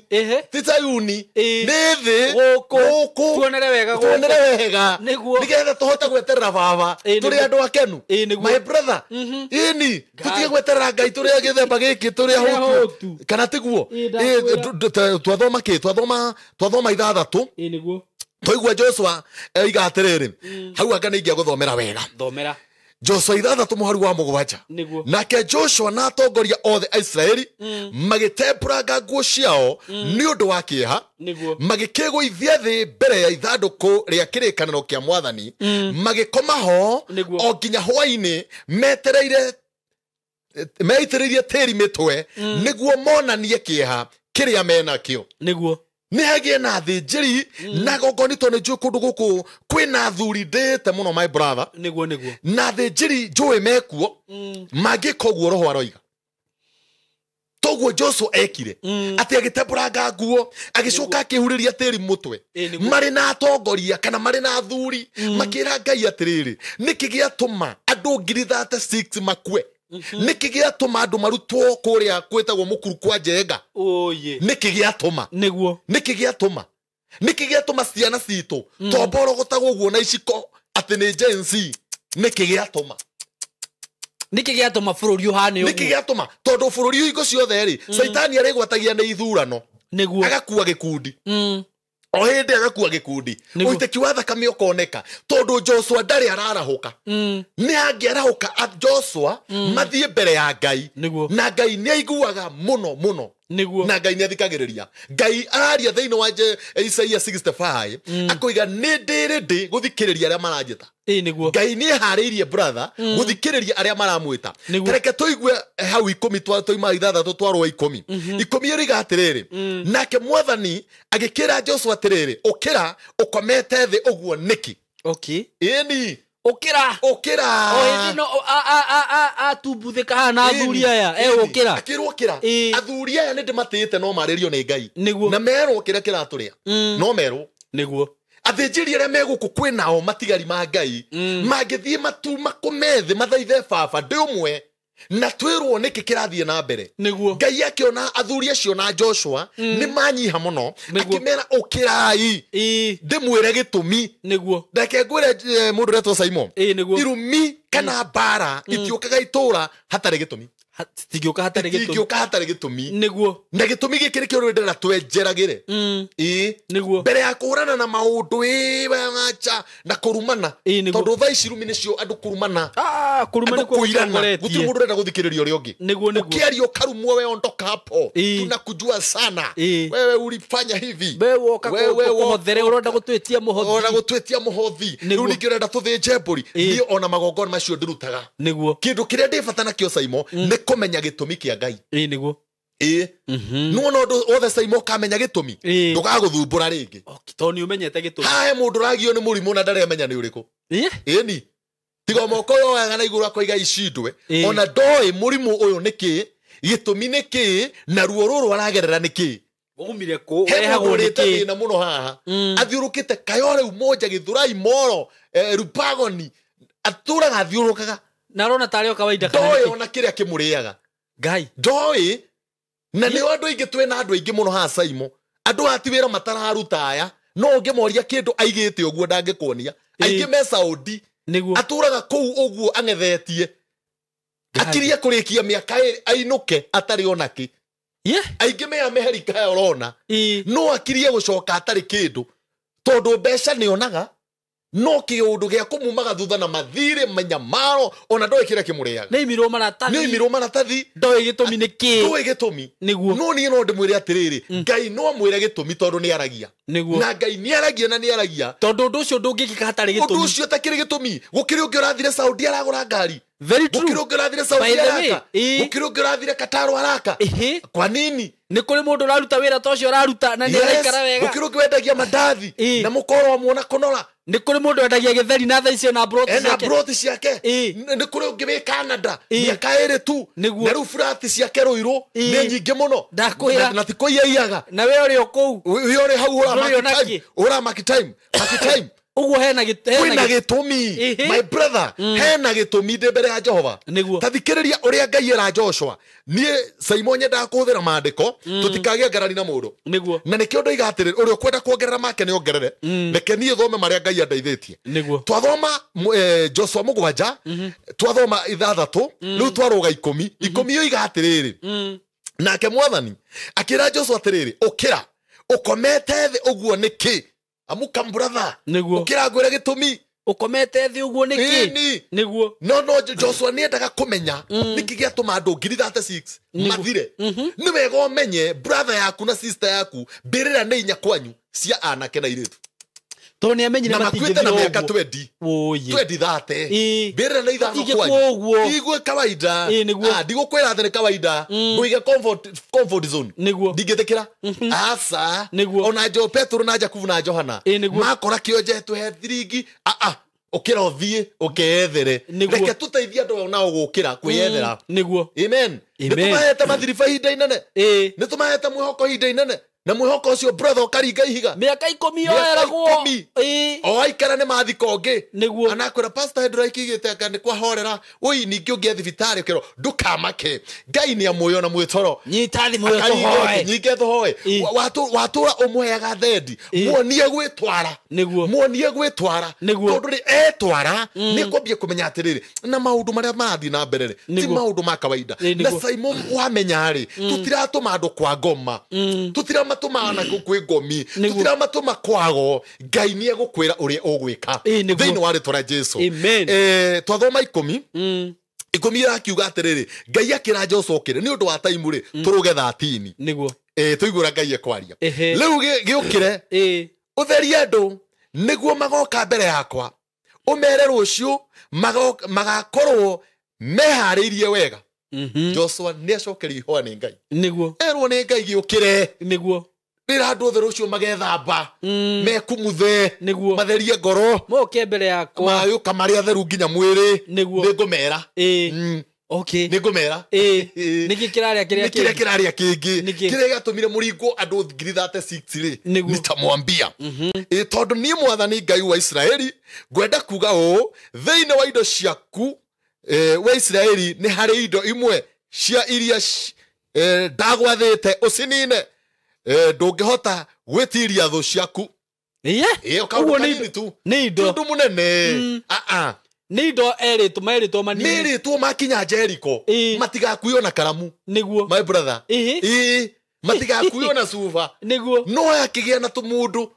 Ti Zayuni. Nĩ thĩ. Gũkũ. Tuonere wega gũkũ. Tuonere wega. Nĩguo. Nĩgetha tũhote gweterera baba. Tũrĩ andũ akenu. My brother. Ĩni. Tũtige gweterera Ngai tũrĩ a gĩthemba gĩkĩ tũrĩ ahũtu. Kana tiguo? Twathoma kĩ? Twathoma 6. Nĩguo. Twaigua Joshua oiga atĩrĩrĩ. Hau anga nĩ ingĩagũthomera wega. Thomera. Joshua 6 mũhari wa 7. Nake Joshua na atongoria othe a Isiraeli magĩtembũranga nguo ciao nĩ ũndũ wa kĩeha, magĩkĩgũithia thĩ mbere ya ithandũkũ rĩa kĩrĩkanĩro kĩa Mwathani, magĩkoma ho o nginya hwaĩ-inĩ metereire meitĩrĩirie tĩri mĩtwe nĩguo monanie kĩeha kĩrĩa menakĩo. Nĩguo nĩ hagĩe na athĩnjĩri na gongoni, tondũ nĩ njũĩ kũndũ gũkũ kwĩna athuri ndĩĩte mũno my brother. Nĩguo nĩguo na athĩnjĩri njũĩ mekuo mangĩka ũguo roho aroiga. Toguo Joshua ekire atĩ agĩtembũranga nguo agĩcoka akĩhurĩria tĩri mũtwe marĩ na atongoria kana marĩ na athuri makĩra Ngai atĩrĩrĩ, nĩkĩ gĩatũma andũ 36,000 makue? Nĩkĩ gĩatũma andũ marutwo kũrĩa kwĩtagwo mũkuru kwa Njenga? Nĩkĩ gĩatũma? Nĩguo nĩkĩ gĩatũma? Nĩkĩ gĩatũma ciana citũ tomborogotagwo ũguo na iciko atĩ nĩ Gen Z? Nĩkĩ gĩatũma? Nĩkĩ gĩatũma bũrũri ũhane ũguo? Nĩkĩ gĩatũma? Tondũ bũrũri hingo ciothe rĩ, Caitani arĩgwatagia nĩ ithurano. Nĩguo agakua gĩkundi. O hĩndĩ agakua gĩkundi. Ũitĩki wa thakame ũkoneka tondũ Joshua ndarĩ ararahũka. Nĩ angĩarahũka Joshua mathiĩ mbere ya Ngai. Na Ngai nĩ aiguaga mũno mũno. Nĩguo na Ngai nĩ athikagĩrĩria. Ngai araria thĩinĩ wa Isaia 65 akoiga nĩ ndĩrĩ gũthikĩrĩria arĩa maranjĩta. Nĩguo Ngai nĩ eharĩirie brother gũthikĩrĩria arĩa maramwĩta. Reke tũigue hau 10 twaima 6 twarwo 10. 10 ĩroiga atĩrĩrĩ, nake Mwathani agĩkĩra Joshua atĩrĩrĩ, ũkĩra ũkomete thĩ ũguo nĩkĩ? Okay. Ĩni ũkĩra ũkĩra. O hĩndĩ no atumbuthĩka haha na athuri aya egũkĩra. Akĩrwo ũkĩra. Athuri aya nĩ ndĩmatĩĩte no marĩrio nĩ Ngai. Nĩguo na merwo kĩrĩa kĩratũrĩa. No merwo. Nĩguo athĩnjĩri arĩa me gũkũ kwĩ nao matigari ma Ngai mangĩthiĩ makome thĩ mathaithe baba ndĩ ũmwe na twĩrwo nĩkĩ kĩrathiĩ na mbere. Nĩguo Ngai akĩona athuri acio na Joshua nĩ manyiha mũno, akĩmera ũkĩrai ndĩmwĩre gĩtũmi. Nĩguo ndeke ngwĩre mũndũ ũretwo Simon, nĩguo irumi kana mbara itiũkaga itũra hatarĩ gĩtũmi. Citingĩũka hatarĩ gĩtũmi. Citingĩũka hatarĩ gĩtũmi. Nĩguo na gĩtũmi gĩkĩ nĩkĩo rĩu ndĩrenda twenjeragĩre. Nĩguo mbere ya kũhũrana na maũndũ wacha na kũrumana, tondũ thaa ici irumi nĩcio andũ kũrumana, kũrumana andũ kũirana, gũtirĩ mũndũ ũrenda gũthikĩrĩria ũrĩa ũngĩ. Nĩguo nĩguo ũkĩaria ũkarumwo, we ondoka hapo, tunakujua sana, wewe ulifanya hivi, wewe woka kũhothere, ũrenda gũtwĩtia mũhothi, ũrenda gũtwĩtia mũhothi, rĩu ningĩ ũrenda tũthĩnje mbũri. Niĩ ona magongona macio ndĩrutaga. Nĩguo kĩndũ kĩrĩa ndĩ bata nakĩo Simon nĩ kũmenya gĩtũmi kĩa Ngai. Nĩguo nĩwona ũndũ wothe Simon ũkamenya gĩtũmi ndũgagũthumbũra rĩngĩ, tondũ nĩ ũmenyete gĩtũmi. Haha he mũndũ ũragio nĩ mũrimũ na ndaremenya nĩ ũrĩkũ. Ĩni tiga moko yoyaga na igũrũ akoiga icindwe, ona ndoĩ mũrimũ ũyũ nĩ kĩ, gĩtũmi nĩ kĩ, na ruo rũrũ aragerera nĩ kĩ, umire kũ, he mũndũ ũrĩte thĩna mũno haha athiũrũkĩte Kayore, Umoja, Gĩthũrai, Moro, Rupagoni, atũraga athiũrũkaga na arona tarĩ o kawaida, kana ndoĩ ona kĩrĩa kĩmũrĩaga Ngai ndoĩ. Na nĩ andũ aingĩ twĩna andũ aingĩ mũno haha Simon, andũ aya ti wĩra matararuta aya, no ũngĩmoria kĩndũ aigĩte ũguo ndangĩkuonia. Aingĩ me Saudi, nĩguo atũraga kũu ũguo ang'ethetie, akirie kũrĩkia mĩaka ĩrĩ ainũke atarĩ ona kĩ. Aingĩ me Amerika aya ũrona, no akirie gũcoka atarĩ kĩndũ tondũ mbeca nĩonaga, no kĩũndũ gĩa kũmumaga thutha na mathirĩ manyamaro, ona ndoĩ kĩrĩa kĩmũrĩaga. Nĩ imirwo maratathi, nĩ imirwo maratathi, ndoĩ gĩtũmi nĩ kĩ, ndoĩ gĩtũmi. Nĩguo no niĩ no ndĩmwĩre atĩrĩrĩ, Ngai no amwĩre gĩtũmi tondũ nĩ aragia. Nĩguo na Ngai nĩ aragia na nĩ aragia, tondũ ũndũ ũcio ndũngĩkĩka hatarĩ gĩtũmi. Ũndũ ũcio ũtakĩrĩ gĩtũmi. Gũkĩrĩ ũngĩ ũrathire Saudi aragũra ngari. Very true. Gũkĩrĩ ũngĩ ũrathire Saudi araka. Gũkĩrĩ ũngĩ ũrathire Qatar araka. Kwa nini? Nĩ kũrĩ mũndũ ũraruta wĩra ta ũcio ũraruta na nĩ araikara wega. Gũkĩrĩ ũngĩ wendagia mandathi na mũkoro amuona kũnora. Nĩ kũrĩ mũndũ wendagia gĩtheri na thaa icio na broti ciake. Ena broti ciake. Nĩ kũrĩ ũngĩ wĩ Canada mĩaka ĩrĩ tu, na rĩu burati ciake Rũirũ nĩ nyingĩ mũno. Ndakwĩra. Na ti kũiya-iyaga. Na we ũrĩ o kũu. We ũrĩ hau ũra mark time, mark time. Ũguo hena gĩtũmi. My brother, hena gĩtũmi ndĩ mbere ya Jehova. Ta thikĩrĩria ũrĩa Ngai era Joshua. Niĩ Simon nyendaga kũhũthĩra maandĩko, tũtikagĩe ngarari na mũndũ. Nĩguo na nĩkĩo ndoiga atĩrĩrĩ, ũrĩa ũkwenda kuongerera make nĩ ongerere. Reke niĩ thome marĩa Ngai andeithĩtie. Nĩguo twathoma Joshua 7, twathoma 6, rĩu twarũga 10. 10 yoiga atĩrĩrĩ, nake Mwathani akĩra Joshua atĩrĩrĩ, ũkĩra ũkomete thĩ ũguo nĩkĩ? Amuka brother, Nĩguo ũkĩra ngwĩre gĩtũmi. Ũkomete thĩ ũguo nĩkĩ? Ĩni. Nĩguo. No Joshua nĩ endaga kũmenya nĩkĩ gĩatũma andũ 36,000 mathire. Nĩ wega ũmenye brother yaku na sister yaku mbĩrĩra nĩ inya kwanyu cia anake na airĩtu. Tondũ nĩ amenyire Na makuĩte na matingĩthira mĩaka ũguo. 20. Wũi. 20 thate. Ĩĩ. Mbĩrĩra nĩ ithano Ingĩkua kwanyu. ũguo. Igue kawaida. Ĩĩ, nĩguo. Ndigũkwĩra atĩ nĩ kawaida. Ngũige comfort zone. Nĩguo. Ndingĩtĩkĩra. Aca. Nĩguo. Ona Jo Petero na Jakubu na Johana. Ĩĩ, nĩguo. Makora kĩonje tũhe thiringi. Ũkĩra ũthiĩ ũkeyethere. Nĩguo. Reke tũteithie andũ nao gũkĩra kwĩyethera. Nĩguo. Amen. Amen. Nĩ tũmahete mathiriba ihinda inene. Ĩĩ. Nĩ tũmahete mwĩhoko ihinda inene. Na mwĩhoko ũcio brother ũkaringa ihiga. Mĩaka 10 Mĩaka yoeragwo. 10. Ĩĩ. O aikara nĩ mathiko ũngĩ. Nĩguo. Anakwĩra pastor ndũraikigĩte anga nĩ kwahorera. Oi ningĩ ũngĩe thibitarĩ ũkerwo ndũkamake. Ngai nĩ amũĩ ona mwĩtoro. Nyita thimũ ĩyo Akaringa tũhoe. ũtĩ, nyinge tũhoe. Ĩĩ. Watũra ũmũheaga thendi. Ĩĩ. Muonie gwĩtwara. Nĩguo. Muonie gwĩtwara. Nĩguo. Tondũ rĩ etwara nĩ kwambia kũmenya atĩrĩrĩ na maũndũ marĩa marathiĩ na mbere rĩ ti Nĩguo. maũndũ ma kawaida. Ĩĩ, Na nĩguo. Simon wamenya rĩ tũtiratũma andũ kwa ngoma. Tũtiramatũma na kwĩ ngomi. Nĩguo. Tũtiramatũma kwago. Ngai nĩ egũkwĩra ũrĩa ũgwĩka. Ĩĩ, nĩguo. Thĩinĩ wa rĩtwa rĩa Jesu. Amen. Twathoma 10. 10 irakiuga atĩrĩrĩ Ngai akĩra Joshua ũkĩre nĩ ũndũ wa taimu rĩ tũrũge 13. Nĩguo. Tũigue ũrĩa Ngai ekwaria. Ehe. Rĩu gĩũkĩre Ĩĩ. ũtherie andũ nĩguo magoka mbere yakwa ũmere rũciũ magakorwo meharĩirie wega. Joshua nĩ acokerio ihoya nĩ Ngai. Nĩguo. Erwo nĩ Ngai gĩũkĩre. Nĩguo. Rĩra andũ othe rũciũ magethamba. Mekumuthe. Nĩguo. Matherie ngoro. Moke mbere yakwa. Magĩũka marĩ atheru nginya mwĩrĩ. Nĩguo. Nĩngũmera. Ĩĩ. Okay. Nĩngũmera. Ĩĩ. Ĩĩ. Nĩkĩ kĩrarĩa kĩrĩa Nĩ kĩrĩa kĩngĩ? kĩrarĩa kĩngĩ. Nĩkĩ? Kĩrĩa gĩatũmire mũringo andũ 36,000 rĩ. Nĩguo. Nitamwambia. Ĩĩ, tondũ niĩ mwathani Ngai wa Isiraeli ngwenda kuga ũũ thĩinĩ wa indo ciaku wa Isiraeli nĩ harĩ indo imwe cia iria ndagwathĩte ũcinine. Ndũngĩhota gwĩtiria thũ ciaku. Ĩĩ. Ĩĩ, kaũndũ Ũguo nĩ kanini tu. Nĩ indo. Ti ũndũ mũnene. Nĩ indo erĩtwo merĩtwo manini. Nĩ makinya Jericho. Ĩĩ. Matigakuo na karamu. Nĩguo. My brother. Ĩĩ. Ĩĩ. Matigakuo na cuba. Nĩguo. No akĩgĩa na tũmũndũ.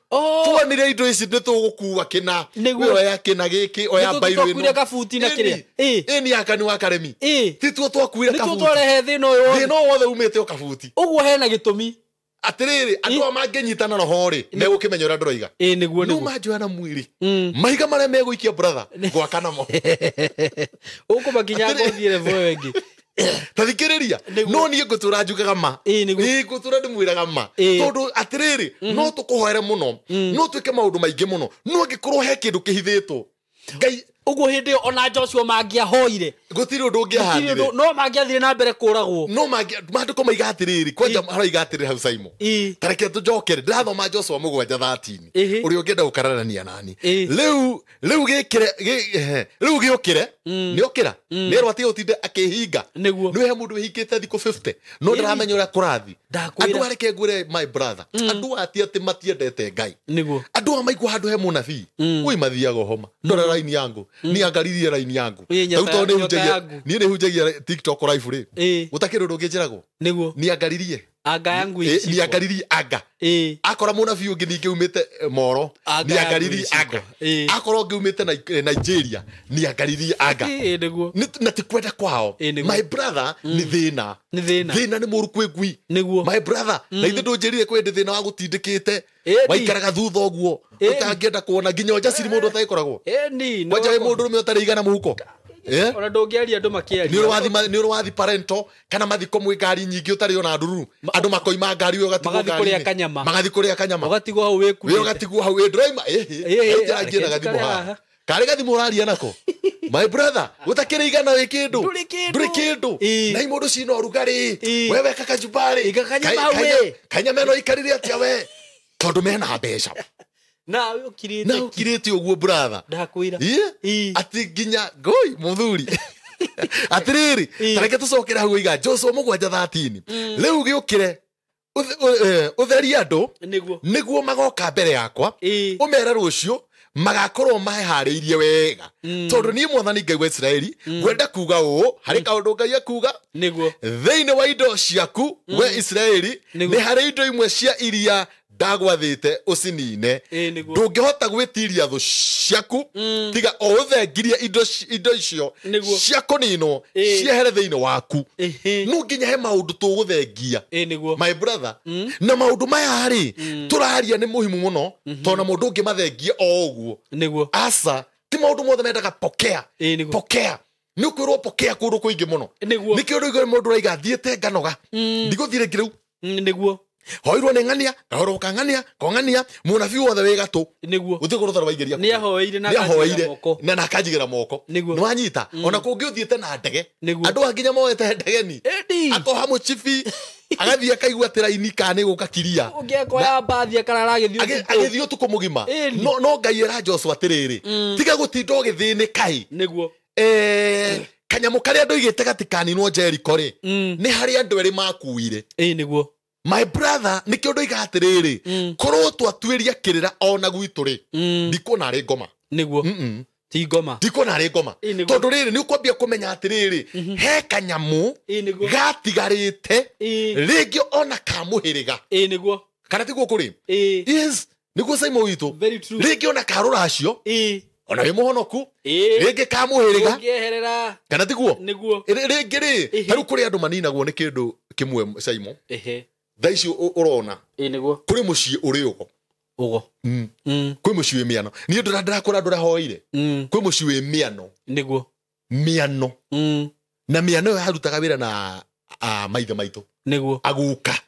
Tuonire indo ici nĩ tũgũkua kĩna. Nĩguo. We oya kĩna gĩkĩ, oya Nĩtuo mbairũ ĩno. twakuire kabuti na kĩrĩa. Ĩĩ. Ĩni aka nĩ wa karemi. Ĩĩ. Ti tuo twakuire Nĩtuo kabuti. twarehe thĩna ũyũ wothe. Thĩna ũyũ wothe umĩte o kabuti. Ũguo hena gĩtũmi. Atĩrĩrĩ andũ aya mangĩnyitana roho rĩ megũkĩmenya ũrĩa ndĩroiga. Ĩĩ, nĩguo, No nĩguo. manjoya na mwĩrĩ. Mahiga marĩa megũikia brother ngwaka namo. Ũkũmakinya ngothiĩ level ĩyo ĩngĩ. Ta thikĩrĩria. Nĩguo. No niĩ ngũtũra njugaga ma. Ĩĩ, nĩguo. Ĩĩ, ngũtũra ndĩmwĩraga ma. Ĩĩ. Tondũ atĩrĩrĩ no tũkũhoere mũno. No twĩke maũndũ maingĩ mũno. No angĩkorwo he kĩndũ kĩhithĩtwo. Ngai Ũguo hĩndĩ ĩyo ona Joshua mangĩahoire. Gũtirĩ ũndũ ũngĩahandire. Gũtirĩ ũndũ, no mangĩathire na mbere kũragwo. No maandĩko maiga atĩrĩrĩ, kwanja haraiga atĩrĩrĩ hau Simon. Ĩĩ. Ta reke tũnjokere, ndĩrathoma Joshua 7:13. Ĩhĩ. Ũrĩa ũngĩenda gũkararania nani. Ĩĩ. Rĩu gĩkĩre, rĩu gĩũkĩre, nĩokĩra. Nĩerwo atige gũtinda akĩhinga. Nĩguo. Nĩ he mũndũ wĩhingĩte thikũ 50. No Ĩĩ. ndaramenya ũrĩa kũrathiĩ. Ndakwĩra. Andũ areke ngwĩre my brother. Andũ ati atĩ matiendete Ngai. Nĩguo. Andũ aya maigua handũ he mũnabii. Ui mathiaga homa. Ndora raini yangu. Ni angaririe raini yangu. Ĩĩ, Tarĩu tondũ nĩ nyota hunjagia- yangu. niĩ nĩ hunjagia TikTok live rĩ. Ĩĩ. Gũtakĩrĩ ũndũ ũngĩnjĩragwo. Nĩguo. Ni angaririe. Anga yangu Ĩĩ, icikwa. ni angaririe anga. Ĩĩ. Akora mũnabii ũngĩ ningĩ umĩte Moro, Anga ni yangu angaririe icikwa. anga. Ĩĩ. Akorwo ũngĩ umĩte Nigeria, ni angaririe anga. Ĩĩ, nĩguo. Na ti kwenda kwao. Ĩĩ, nĩguo. My brother, nĩ thĩna. Nĩ thĩna. Thĩna nĩ mũru kwĩ ngui. Nĩguo. My brother, na ithe ndũnjĩrire kwĩ hĩndĩ thĩna wagũtindĩkĩte. Ĩni. Waikaraga thutha ũguo. Ĩni. Ũtangĩenda kuona nginya ũnjaciri mũndũ ũtagĩkoragwo. Ĩni, Kwanja wĩ mũndũ ũrũme ũtarĩ igana mũhuko. Ona ndũngĩaria andũ makĩaria. Nĩ ũrĩ wathi parento kana mathiko mwĩ ngari nyingĩ ũtarĩ ona ndururu. Andũ makoima ngari we ũgatigwo Magathiĩ kũrĩa ngari-inĩ. kanyama. Magathiĩ kũrĩa kanyama. Ũgatigwo hau wĩkuĩte. We ũgatigwo hau ĩ ndũraima. Ĩhĩ, Ĩhĩ, na reke gathimũ njikare haha. haha. Karĩ gathimũ ũraria nako. My brother, gũtakĩrĩ igana wĩ kĩndũ. Ndũrĩ kĩndũ. Ndũrĩ kĩndũ. Ĩĩ. Na imũndũ cina ũrugarĩ. Ĩĩ. We weka kachumbari. Ĩka kanyama hau we. Kanyama ĩno ĩikarire atĩa we? Tondũ mena mbeca. Nawe ũkirĩte Na ũkirĩte ũguo brother. Ndakwĩra. Ĩĩ. Ĩĩ. Atĩ nginya ngoi mũthuri. Atĩrĩrĩ, Ĩĩ. ta reke tũcokere hau iga Joshua 7:13. Rĩu gĩũkĩre ũtherie andũ Nĩguo. nĩguo magoka mbere yakwa. Ĩĩ. Ũmere rũciũ magakorwo maharĩirie wega. Tondũ niĩ mwathani Ngai wa Isiraeli ngwenda kuga ũũ harĩ kaũndũ Ngai ekuga. Nĩguo. Thĩinĩ wa indo ciaku we Isiraeli Nĩguo. nĩ harĩ indo imwe cia iria Ndagwathĩte ũcinine. Ndũngĩhota gwĩtiria thũ ciaku tiga o ũthengirie indo icio cia kũninwo ciehere thĩinĩ waku. No nginya he maũndũ tũgũthengia, my brother. Na maũndũ maya rĩ tũraria nĩ muhimu mũno, tondũ na mũndũ ũngĩmathengia o ũguo. Aca, ti maũndũ mothe mendaga pokea. Pokea. Nĩ ũkwĩrwo pokea kũndũ kũingĩ mũno. Nĩkĩo ũndũ mũndũ ũraiga thiĩte nganoga. Ndigũthiĩ rĩngĩ rĩu. Nĩguo. Hoirwo nĩ ng'ania, kahoro ka ng'ania, ko ng'ania, mũnabii wothe wĩ gatũ. Nĩguo. Gũtirĩ kũndũ ũtarĩ waingĩria. Nĩahoeire na akanjigĩra moko. Na akanjigĩra moko. Nĩwanyita. Ona kũngĩ ũthiĩte na ndege. Andũ a nginya moete ndege ni. Akoha mũcibi. Agathiĩ akaigua atĩ raini kana nĩ gũka kiria. Ũngĩ akoya mbathi akarara agĩthiĩ ũtukũ. Agĩthiĩ ũtukũ mũgima. No Ngai era Joshua atĩrĩrĩ, tiga gũtinda ũgĩthĩnĩka ĩ. Nĩguo. Kanyamũ karĩa ndoigĩte gatikaninwo Jericho rĩ, nĩ harĩ andũ erĩ makuire. Nĩguo. My brother, nĩkĩo ndoiga atĩrĩrĩ, korwo twatuĩria kĩrĩra ona gwitũ rĩ, ndikuona arĩ ngoma. Nĩguo. Ti ngoma. Ndikuona arĩ ngoma. Tondũ rĩrĩ nĩ ũkwambia kũmenya atĩrĩrĩ, he kanyamũ gatigarĩte rĩngĩ ona ka mũhĩrĩga. Nĩguo. Kana tiguo kũrĩ? Yes, nĩguo Simon witũ. Rĩngĩ ona ka rũracio. Ona wĩ mũhonoku. Rĩngĩ ka mũhĩrĩga. Ũngĩeherera. Kana tiguo? Nĩguo. Rĩngĩ rĩ, ta rĩu kũrĩ andũ maninagwo nĩ kĩndũ kĩmwe Simon. Thaa ici ũrona. Nĩguo. Kũrĩ mũciĩ ũrĩ ũgo. Ũgo. Kwĩ mũciĩ wĩ mĩano. Niĩ ndĩrakũra andũ ũrahoire. Kwĩ mũciĩ wĩ mĩano. Nĩguo. Mĩano. Na mĩano ĩyo yarutaga wĩra na maithe maitũ. Nĩguo. Aguka.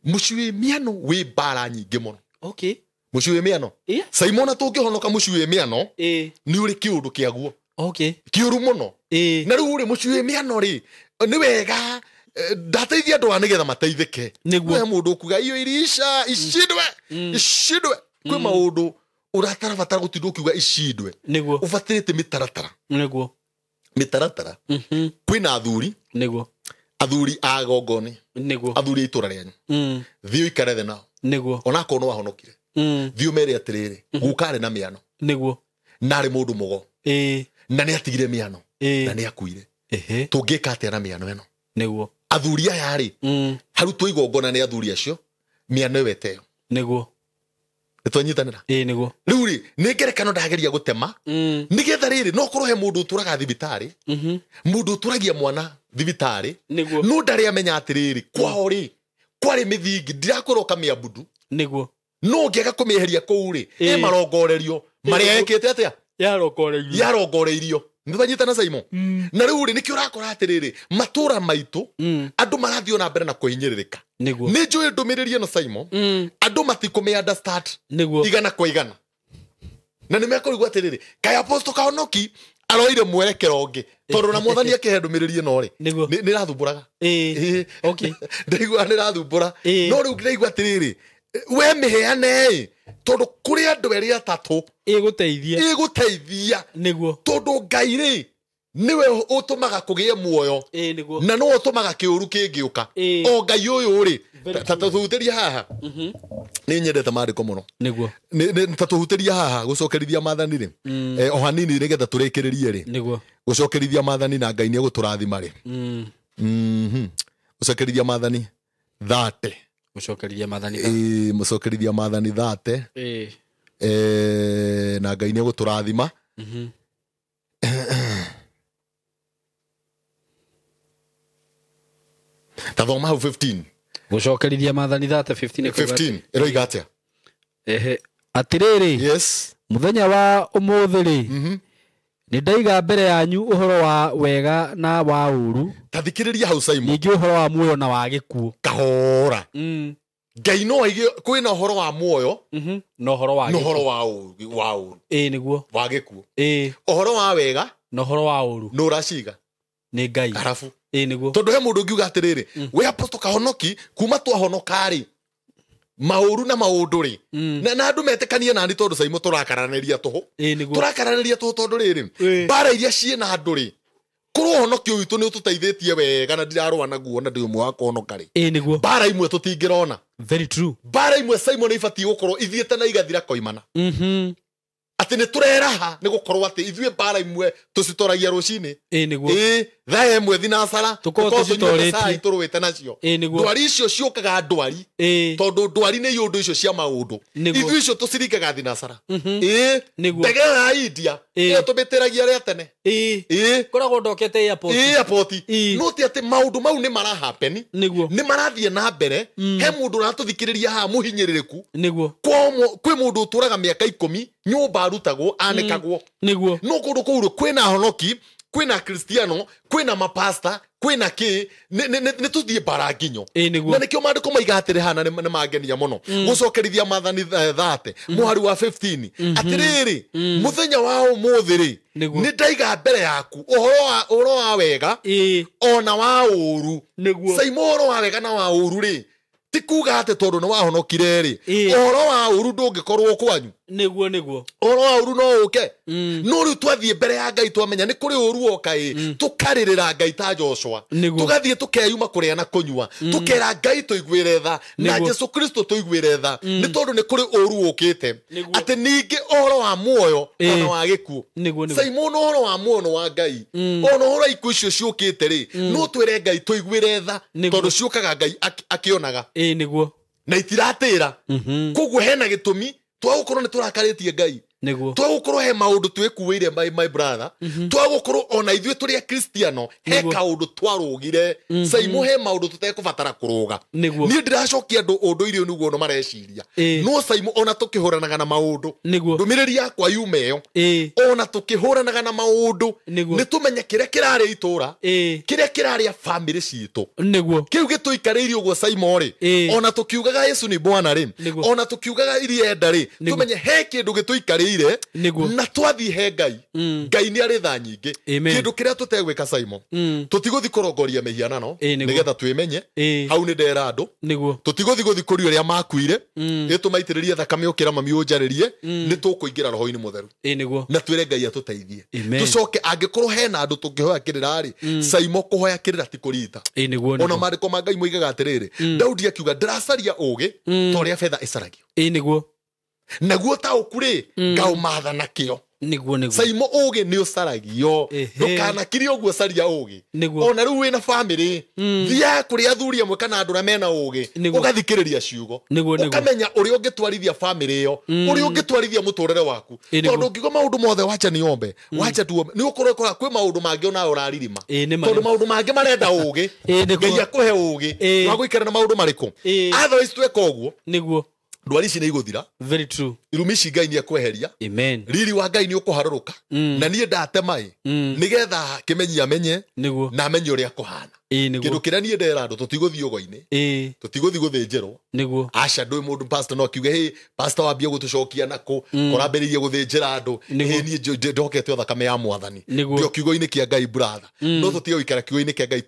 Mũciĩ wĩ mĩano wĩ mbara nyingĩ mũno. Okay. Mũciĩ wĩ mĩano. Simon tũngĩhonoka mũciĩ wĩ mĩano, nĩ ũrĩ kĩũndũ kĩaguo. Okay. Kĩũru mũno. Na rĩu rĩ mũciĩ wĩ mĩano rĩ, nĩ wega ndateithia andũ a nĩgetha mateithĩke. Nĩguo. Kwĩ mũndũ ũkuga iyo irisha icindwe, icindwe. Kwĩ maũndũ ũratarabatara gũtinda ũkiuga icindwe. Nĩguo. Ũbatĩrĩte mĩtaratara. Nĩguo. Mĩtaratara. Kwĩna athuri. Nĩguo. Athuri a gongoni. Nĩguo. Athuri a itũra rĩanyu. Thiĩ ũikare thĩ nao. Nĩguo. Onakorwo nĩ wahonokire. Thiĩ ũmere atĩrĩrĩ, guka arĩ na mĩano. Nĩguo. Na arĩ mũndũ mũgo. Na nĩ atigire mĩano. Na nĩ akuire. Tũngĩka atĩa na mĩano ĩno? Nĩguo. Athuri aya rĩ, harutwo igongona nĩ athuri acio, mĩano ĩyo ĩteo. Nĩguo. Nĩtwanyitanĩra? Nĩguo. Rĩu rĩ, nĩ ngerekano ndageria gũtema, nĩgetha rĩrĩ, no korwo he mũndũ ũtũraga thibitarĩ, mũndũ ũtũragia mwana thibitarĩ, no ndarĩ amenya atĩrĩrĩ, kwao rĩ, kwarĩ mĩthingi, ndirakwĩra ũkamĩambudu. Nĩguo. No ũngĩaga kũmĩeheria kũu rĩ, ĩ marongorerio, marĩa ekĩte atĩa? Yarongoreirio. Yarongoreirio. Nĩtwanyitana Simon? Na rĩu rĩ, nĩkĩo ũrakora atĩrĩrĩ, matũra maitũ, andũ marathiĩ ona mbere na kũhinyĩrĩrĩka. Nĩguo. Nĩ njũĩ ndũmĩrĩri ĩno Simon, andũ matikũmĩ understand. Nĩguo. Igana kwa igana. Na nĩ mekũrigwo atĩrĩrĩ, kaĩ Apostle Kahonoki aroire mwerekero ũngĩ, tondũ na Mwathani akĩhe ndũmĩrĩri ĩno rĩ, Nĩguo. nĩ ĩrathumbũraga. Okay. Ndaigua nĩ ĩrathumbũra. No rĩu ndĩraigua atĩrĩrĩ, we mĩheane ĩ, tondũ kũrĩ andũ erĩ atatũ Ĩgũteithia. Ĩgũteithia. Nĩguo. Tondũ Ngai rĩ, nĩwe ũtũmaga kũgĩe muoyo. Nĩguo. Na nĩwe ũtũmaga kĩũru kĩngĩũka. O Ngai ũyũ rĩ, ta tũhutĩrie haha. Nĩ nyendete maandĩko mũno. Nĩguo. Ta tũhutĩrie haha gũcokerithia maathani rĩ. O hanini nĩgetha tũrĩkĩrĩrie rĩ. Nĩguo. Gũcokerithia maathani na Ngai nĩegũtũrathima rĩ. Gũcokerithia maathani 30. Gũcokerithia maathani Mũcokerithia maathani 30. Na Ngai nĩegũtũrathima. Ta thoma hau 15. Gũcokerithia maathani 30, 15 nĩ kuga 15. Ĩroiga atĩa? Atĩrĩrĩ. Yes. Mũthenya wa ũmũthĩ rĩ, nĩ ndaiga mbere yanyu ũhoro wa wega na wa ũũru. Ta thikĩrĩria hau Simon. Ningĩ ũhoro wa muoyo na wa gĩkuũ. Kahora. Ngai no aige kwĩna ũhoro wa muoyo. Na ũhoro wa Na gĩkuũ. ũhoro wa ũũru, wa ũũru. Nĩguo. Wa gĩkuũ. Ũhoro wa wega. Na ũhoro wa ũũru. Nũ ũraciga? Nĩ Ngai. Arabu. Nĩguo. Tondũ he mũndũ ũngiuga atĩrĩrĩ, we Apostle Kahonoki, kuma twahonoka rĩ, maũru na maũndũ rĩ, na andũ metĩkanie nani tondũ Simon tũrakaranĩria tũhũ. Nĩguo. Tũrakaranĩria tũhũ tondũ rĩrĩ, mbara iria ciĩna andũ rĩ, korwo ũhonokio witũ nĩ ũtũteithĩtie wega na ndirarũa naguo na ndĩ ũmwe wa kũhonoka rĩ. Nĩguo. Mbara imwe tũtingĩrona. Very true. Mbara imwe Simon ibatiĩ gũkorwo ithiĩte na igathira koimana. Atĩ nĩ tũreraha nĩ gũkorwo atĩ ithuĩ mbara imwe tũcitoragia rũcinĩ. Nĩguo. Thaa ĩmwe thinacara Tũkorwo tũcitorĩtie. Tũrũĩte nacio. Ĩĩ nĩguo. Ndwari icio ciũkaga ndwari. Ĩĩ. Tondũ ndwari nĩ iũndũ icio cia maũndũ. Nĩguo. Ithuĩ icio tũciringaga thinacara. Ĩĩ. Nĩguo. Ndege ya India Ĩĩ. ĩyo tũmĩtĩragia rĩa tene. Ĩĩ. Ĩĩ. Koragwo ndokete airport. Ĩĩ airport. Ĩĩ. No ti atĩ maũndũ mau nĩ marahappen. Nĩguo. Nĩ marathiĩ na mbere. He mũndũ ũratũthikĩrĩria haha mũhinyĩrĩrĩku. Nĩguo. Kwĩ mũndũ ũtũraga mĩaka 10 nyũmba arutagwo anĩkagwo. Nĩguo. No kũndũ kũu rĩ, kwĩna honoki, kwĩna kristiano, kwĩna mapasta, kwĩna kĩ, nĩ tũthiĩ mbara nginyo. Ĩĩ nĩguo. Na nĩkĩo maandĩko maiga atĩrĩ hana nĩ mangenia mũno. Gũcokerithia maathani 30 mũhari wa 15 atĩrĩrĩ, mũthenya wa ũmũthĩ rĩ, Nĩguo. nĩ ndaiga mbere yaku ũhoro wa wega Ĩĩ. ona wa ũũru. Nĩguo. Caima ũhoro wa wega na wa ũũru rĩ, ti kuga atĩ tondũ nĩ wahonokire rĩ, Ĩĩ. ũhoro wa ũũru ndũngĩkorwo kwanyu. Nĩguo nĩguo. Ũhoro wa ũũru no ũke. No rĩu twathiĩ mbere ya Ngai twamenya nĩ kũrĩ ũũru woka ĩ, tũkarĩrĩra Ngai ta Joshua. Nĩguo. Tũgathiĩ tũkeyuma kũrĩa na kũnyua. Tũkera Ngai tũiguĩre tha, na Nĩguo. Jesu Kristo tũiguĩre tha. Nĩ tondũ nĩ kũrĩ ũũru ũkĩte. Nĩguo. Atĩ ningĩ ũhoro wa muoyo Ĩĩ. ona wa gĩkuũ. Nĩguo nĩguo. Caima ona ũhoro wa muoyo nĩ wa Ngai. Ona ũhoro wa ikuũ icio ciũkĩte rĩ, no twĩre Ngai tũiguĩre tha, Nĩguo. tondũ ciũkaga Ngai akĩonaga. Ĩĩ nĩguo. Na itiratĩra. Koguo hena gĩtũmi twagũkorwo nĩ tũrakarĩtie Ngai. Nĩguo. Twagũkorwo he maũndũ twĩkuĩire my brother. Twagũkorwo ona ithuĩ tũrĩ akristiano he Nĩguo. kaũndũ twarũgire. Caimo he maũndũ tũtekũbatara kũrũga. Nĩguo. Niĩ ndĩracokia andũ ũndũire ũyũ nĩguo ono mareciria. Ĩĩ. No caimo ona tũkĩhũranaga na maũndũ. Nĩguo. Ndũmĩrĩri yakwa yuma ĩyo. Ĩĩ. Ona tũkĩhũranaga na maũndũ. Nĩguo. Nĩ tũmenye kĩrĩa kĩrarĩa itũra. Ĩĩ. Kĩrĩa kĩrarĩa bamĩrĩ citũ. Nĩguo. Kĩu gĩtũikarĩire ũguo Caimo rĩ. Ĩĩ. Ona tũkiugaga Yesu nĩ Bwana rĩ. Nĩguo. Ona tũkiugaga irienda rĩ. Nĩguo. Tũmenye he kĩndũ gĩtũikarĩire. Nĩguo. Na twathiĩ he Ngai. Ngai nĩ arĩ tha nyingĩ. Amen. Kĩndũ kĩrĩa tũtegwĩka Caimo. Tũtigũthiĩ kũrongoria mĩhianano. Ĩĩ, nĩguo. Nĩgetha twĩmenye. Ĩĩ. Hau nĩ ndera andũ. Nĩguo. Tũtigũthiĩ gũthikũria ũrĩa makuire. Ĩ tũmaitĩrĩrie thakame ũkĩra mami ũnjarĩrie. Nĩ tũkũingĩra roho-inĩ mũtheru. Ĩĩ nĩguo. Na twĩre Ngai atũteithie. Amen. Tũcoke angĩkorwo hena andũ tũngĩhoya kĩrĩra rĩ, Caimo kũhoya kĩrĩra ti kũrita. Ĩĩ nĩguo. Ona Nĩguo. maandĩko ma Ngai moigaga atĩrĩrĩ, Daudi akiuga ndĩracaria ũũgĩ ta ũrĩa betha ĩcaragio. Ĩĩ nĩguo. Naguo taũku rĩ, ngaũmatha nakĩo. Nĩguo nĩguo. Caimo ũũgĩ nĩ ũcaragio. Ehe. Ndũkanakirie ũguo caria ũũgĩ. Nĩguo. Ona rĩu wĩna bamĩrĩ, thiaga kũrĩ athuri amwe kana andũ arĩa mena ũũgĩ, Nĩguo. ũgathikĩrĩria ciugo. Nĩguo, nĩguo. Ũkamenya ũrĩa ũngĩtwarithia bamĩrĩ ĩyo, ũrĩa ũngĩtwarithia mũtũrĩre waku. Ĩĩ, nĩguo. Tondũ ũngiuga maũndũ mothe wacha niombe, wacha tuombe, nĩ ũkorwo ũkora kwĩ maũndũ mangĩ onawe ũraririma. Ĩĩ, nĩ ma- Tondũ maũndũ mangĩ marenda ũũgĩ. Ĩĩ, nĩguo. Ngai akũhe ũũgĩ Ĩĩ. wa gũikara na maũndũ marĩkũ. Ĩĩ. Otherwise tweka ũguo, Nĩguo. ndwari ici nĩ igũthira. Very true. Irumi ici Ngai nĩ ekweheria. Amen. Riri wa Ngai nĩ ũkũharũrũka. Na niĩ ndatema ĩ, nĩgetha kĩmenyi amenye Nĩguo. na amenye ũrĩa kũhana. Ĩĩ nĩguo. Kĩndũ kĩrĩa niĩ ndera andũ tũtigũthiĩ ũgo-inĩ, Ĩĩ. tũtigũthiĩ gũthĩnjĩrwo. Nĩguo. Aca ndũĩ mũndũ pastor no akiuge hĩ pastor wambia gũtũcokia nakũ, kũrambĩrĩirie gũthĩnjĩra andũ. Nĩguo. Hĩ niĩ ndokete o thakame ya mwathani. Nĩguo. Ndĩ o kiugo-inĩ kĩa Ngai brother. No tũtige gũikara kiugo-inĩ kĩa Ngai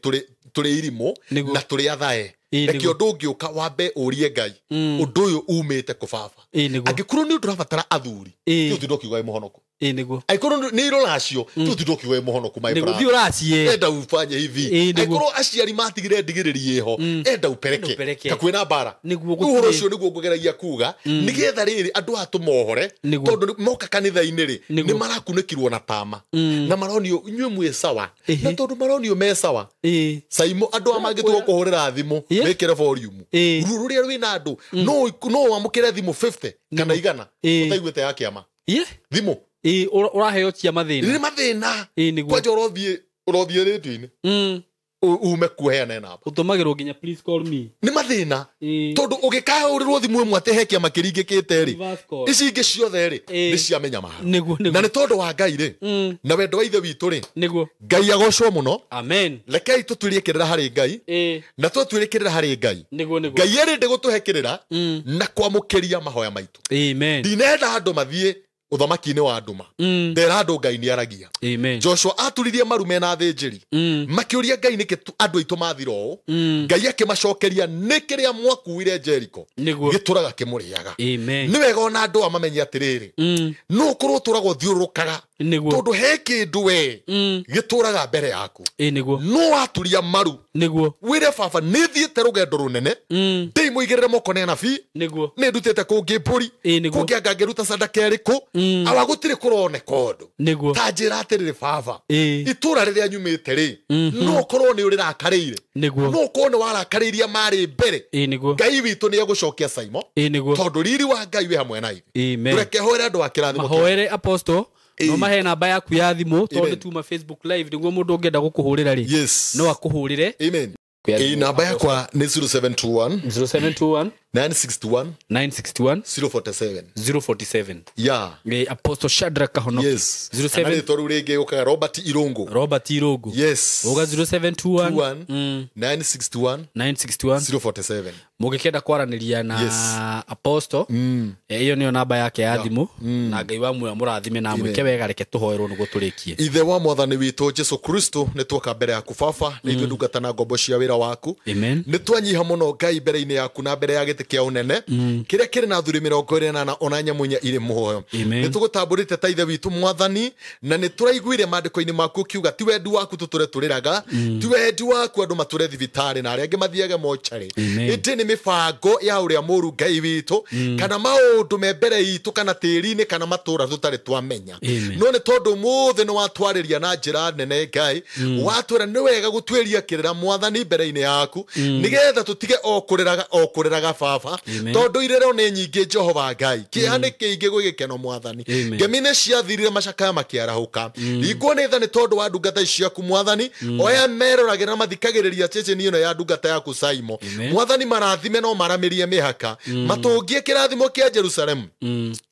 tũrĩ irimũ Nĩguo. na tũrĩ athae. Ĩĩ, Reke nĩguo. ũndũ ũngĩũka wambe ũrie Ngai ũndũ ũyũ umĩte kũ baba. Ĩĩ, nĩguo. Angĩkorwo nĩ ũndũ ũrabatara athuri, Ĩĩ. ti ũtinda ũkiuga wĩ mũhonoku. Ĩĩ nĩguo. Angĩkorwo nĩ irũracio, ti ũtinda ũkiuga wĩ mũhonoku my Nĩguo. brother. Thiĩ ũracie. Enda ufanye hivi. Ĩĩ, nĩguo. Angĩkorwo aciari matigire ndigĩrĩri ĩho, enda ũpereke. Ũpereke. Ta kwĩna mbara. Nĩguo, Rĩu ũhoro gũtirĩ. ũcio nĩguo ngũgeragia kuga, nĩgetha rĩrĩ andũ aya tũmohore, Nĩguo. tondũ moka kanitha-inĩ rĩ, Nĩguo. nĩ marakunĩkirwo na tama. Na maronio inyuĩ mwĩ sawa. Ĩhĩ. Na tondũ maronio me sawa. Ĩĩ. Caimo andũ aya mangĩtua kũhũrĩra thimũ Ĩĩ. wĩkĩre volume. Ĩĩ. Ruo rũrĩa rwĩna andũ no wamũkĩre thimũ 50 kana 100 Ĩĩ. ũtaiguĩte ya kĩama. Ĩĩ. Thimũ. Ĩĩ, ũraheo cia mathĩna. Nĩ mathĩna. Ĩĩ, nĩguo. Kwanja ũrothiĩ rĩndiũ-inĩ. Ume kuheane namba. Ũtũmagĩrwo nginya please call me. Nĩ mathĩna. Ĩĩ. Tondũ ũgĩkahũrĩrwo thimũ ĩmwe atĩ he kĩama kĩringĩkĩte rĩ, Reverse call. ici ingĩ ciothe rĩ, Ĩĩ. nĩ cia mĩnyamaro. Nĩguo, nĩguo. Na nĩ tondũ wa Ngai rĩ, na wendo wa Ithe witũ rĩ, Nĩguo. Ngai agocwo mũno. Amen. Rekei tũtuĩrie kĩrĩra harĩ Ngai. Ĩĩ. Na twatuĩrie kĩrĩra harĩ Ngai. Nĩguo, nĩguo. Ngai erĩte gũtũhe kĩrĩra na kwamũkĩria mahoya maitũ. Amen. Ndinenda andũ mathiĩ ũthamaki-inĩ wa nduma. Ndera andũ Ngai nĩ aragia. Amen. Joshua aturirie maru mena athĩnjĩri. Makĩũria Ngai nĩkĩ andũ aitũ mathira ũũ. Ngai akĩmacokeria nĩ kĩrĩa mwakuire Jericho. Nĩguo. Gĩtũraga kĩmũrĩaga. Amen. Nĩ wega ona andũ aya mamenye atĩrĩrĩ. No ũkorwo ũtũraga ũthiũrũrũkaga. Nĩguo. Tondũ he kĩndũ we gĩtũraga mbere yaku. Nĩguo. No waturia maru. Nĩguo. Wĩre baba nĩ thiĩte rũgendo rũnene. Ndĩmũigĩrĩre moko nĩ anabii. Nĩguo. Nĩ ndutĩte kũngĩ mbũri. Nĩguo. Kũngĩ anga ngĩruta sadaka ĩrĩkũ. Awa gũtirĩ kũroneka ũndũ. Nĩguo. Ta njĩra atĩrĩrĩ baba. Itũra rĩrĩa nyumĩte rĩ. No ũkorwo nĩ ũrĩrakarĩire. Nĩguo. No ũkorwo nĩ warakarĩirie marĩ mbere. Nĩguo. Ngai witũ nĩ egũcokia Saimo. Nĩguo. Tondũ riri wa Ngai wĩ hamwe na ithuĩ. Amen. Reke hoere andũ a kĩrathimo. Mahoere apostle. No mahe namba yaku ya thimũ tondũ Amen. tuma Facebook live nĩguo mũndũ ũngĩenda gũkũhũrĩra rĩ. Yes. No akũhũrĩre. Amen. Namba yakwa nĩ 0721 0721 961 961 047. 047. Yeah. Apostle Shadrach Kahonoki. Yes. 07 Kana rĩtwa rĩu rĩngĩ yũkaga Robert Irungu. Robert Irungu. Yes. Uga 0721 961 961 047. Mũngĩkĩenda kwaranĩria na Yes. Apostle, ĩyo nĩyo namba yake ya thimũ. Na Ngai wa muoyo mũrathime na amwĩke wega, reke tũhoerwo nĩguo tũrĩkie. Ithe wa mwathani witũ Jesu Kristo, nĩ tuoka mbere yaku baba, nĩ ithuĩ ndungata na ngombo cia wĩra waku. Amen. Nĩ twanyiha mũno Ngai mbere-inĩ yaku na mbere ya gĩtĩ kĩa ũnene kĩrĩa kĩrĩ na athuri 48 ona nyamũ inya irĩ muoyo. Amen. Nĩ tũgũtambũrĩte ta ithe witũ mwathani, na nĩ tũraiguire maandĩko-inĩ maku ũkiuga ti wendi waku tũtũre tũrĩraga, ti wendi waku andũ matũre thibitarĩ na arĩa angĩ mathiage mocarĩ. Amen. Ĩndĩ nĩ mĩbango ya ũrĩa mũũru Ngai witũ, kana maũndũ me mbere itũ, kana tĩri-inĩ, kana matũra tũtarĩ twamenya. Amen. No nĩ tondũ mũthĩ nĩ watwarĩria na njĩra nene Ngai, watwĩra nĩ wega gũtuĩria kĩrĩra mwathani mbere-inĩ yaku, nĩgetha tũtige o kũrĩraga o kũrĩraga baba, tondũ irĩro nĩ nyingĩ Jehova Ngai, kĩeha nĩ kĩingĩ gwĩ gĩkeno mwathani. Amen. Ngemi nĩ ciathirire macakaya makĩarahũka. Ringwo nĩ tha nĩ tondũ wa ndungata ici ciaku mwathani, oya meroragĩra na mathikagĩrĩria ceceni ĩno ya ndungata yaku Saimo. Amen. Mwathani marathime no maramĩrie mĩhaka, matũngie kĩrathimo kĩa Jerusalemu.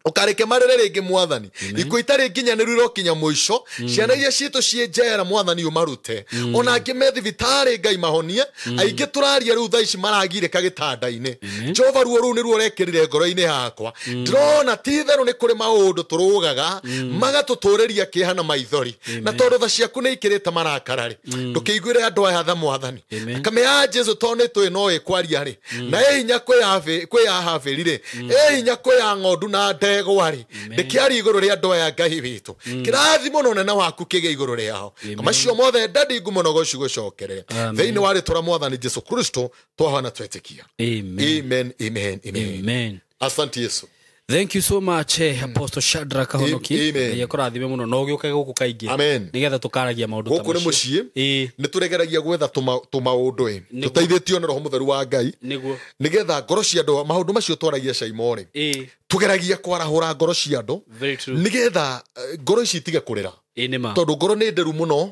Ũkareke marĩre rĩngĩ mwathani, ikuũ itarĩ nginyanĩru irokinya mũico, ciana iria citũ ciĩ njera mwathani ũmarute, ona angĩ me thibitarĩ Ngai mahonie, aingĩ tũraria rĩu thaa ici maragirĩka gĩtanda-inĩ. Jehova ruo rũu nĩruo ũrekĩrire ngoro-inĩ yakwa. Ndĩrona ti itherũ nĩ kũrĩ maũndũ tũrũgaga magatũtũrĩria kĩeha na maithori, na tondũ tha ciaku nĩ ikĩrĩte marakara rĩ, ndũkĩiguĩre andũ aya tha mwathani. Thakame ya Jesu tondũ nĩ tũĩ no ĩkwaria rĩ, na ĩ hinya kwĩ ya Habili rĩ, ĩ hinya kwĩ ya ng'ondu na ndegwa rĩ, ndĩkĩaria igũrũ rĩa andũ aya Ngai witũ. Kĩrathimo na ũnene waku kĩgĩe igũrũ rĩao. Macio mothe ndadi ngumo na ũgoci gũcokerere. Thĩinĩ wa rĩtwa rĩa mwathani Jesu Kristo twahana twetĩkia. Amen. Amen, amen, amen. Amen. Asante Yesu. Thank you so much, Apostle Shadrach Kahonoki. Amen. Ngai akũrathime mũno na ũgĩũke gũkũ kaingĩ. Amen. Nĩgetha tũkaragia maũndũ ta Gũkũ nĩ macio. mũciĩ. Nĩ tũregeragia gwetha tũmaũndũ ĩ. Tũteithĩtio nĩ Roho Mũtheru wa Ngai. Nĩguo. Nĩgetha ngoro cia andũ maũndũ macio twaragia Saimo rĩ. Tũgeragia kwarahũra ngoro cia andũ. Very true. Nĩgetha ngoro ici itige kũrĩra. Nĩma. Tondũ ngoro nĩ nderu mũno.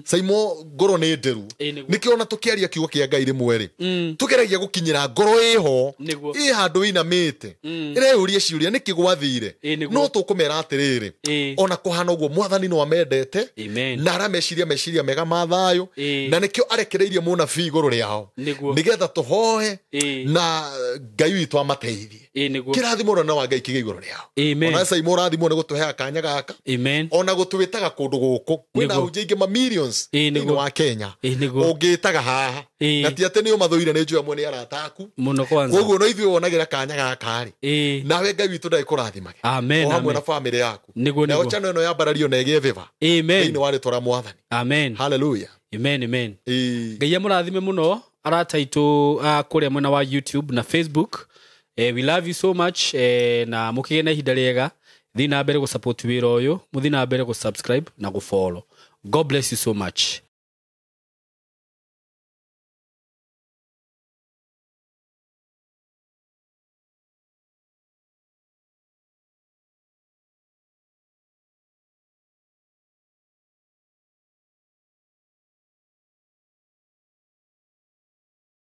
Saimo ngoro nĩ nderu. Nĩkĩo ona tũkĩaria kiugo kĩa Ngai rĩmwe rĩ, tũgeragia gũkinyĩra ngoro ĩho, ĩ handũ ĩinamĩte, ĩreyũria ciũria nĩkĩ gwathire. No tũkũmera atĩrĩrĩ, ona kũhana ũguo mwathani no amendete, na arameciria meciria mega ma thayũ, na nĩkĩo arekereirie mũnabii igũrũ rĩao, nĩgetha tũhoe na Ngai witũ amateithie. Kĩrathimo na wa Ngai kĩgĩe igũrũ rĩao. Ona Saimo ũrathimwo nĩ gũtũheaga kanya gaka, ona gũtwĩtaga kũndũ gũkũ kwĩna ahunjia aingĩ ma millions thĩinĩ wa Kenya ũngĩtaga haha, na ti atĩ nĩ ũmathũire, nĩ njũĩ amwe nĩ arata aku mũno kwanza. Koguo no ithuĩ wonagĩra kanya gaka rĩ, nawe Ngai witũ ndagĩkũrathimage o hamwe na bamĩrĩ yaku. Nayo channel ĩno yambarario na ĩgĩe favor thĩinĩ wa rĩtwa rĩa mwathani. Amen. Hallelujah. Amen, amen. Ngai amũrathime mũno arata aitũ kũrĩa mwena wa YouTube na Facebook. We love you so much, na mũkĩgĩe na ihinda rĩega. Thiĩ na mbere gũ support wĩra ũyũ, mũthiĩ na mbere gũ subscribe na gũ follow. God bless you so much.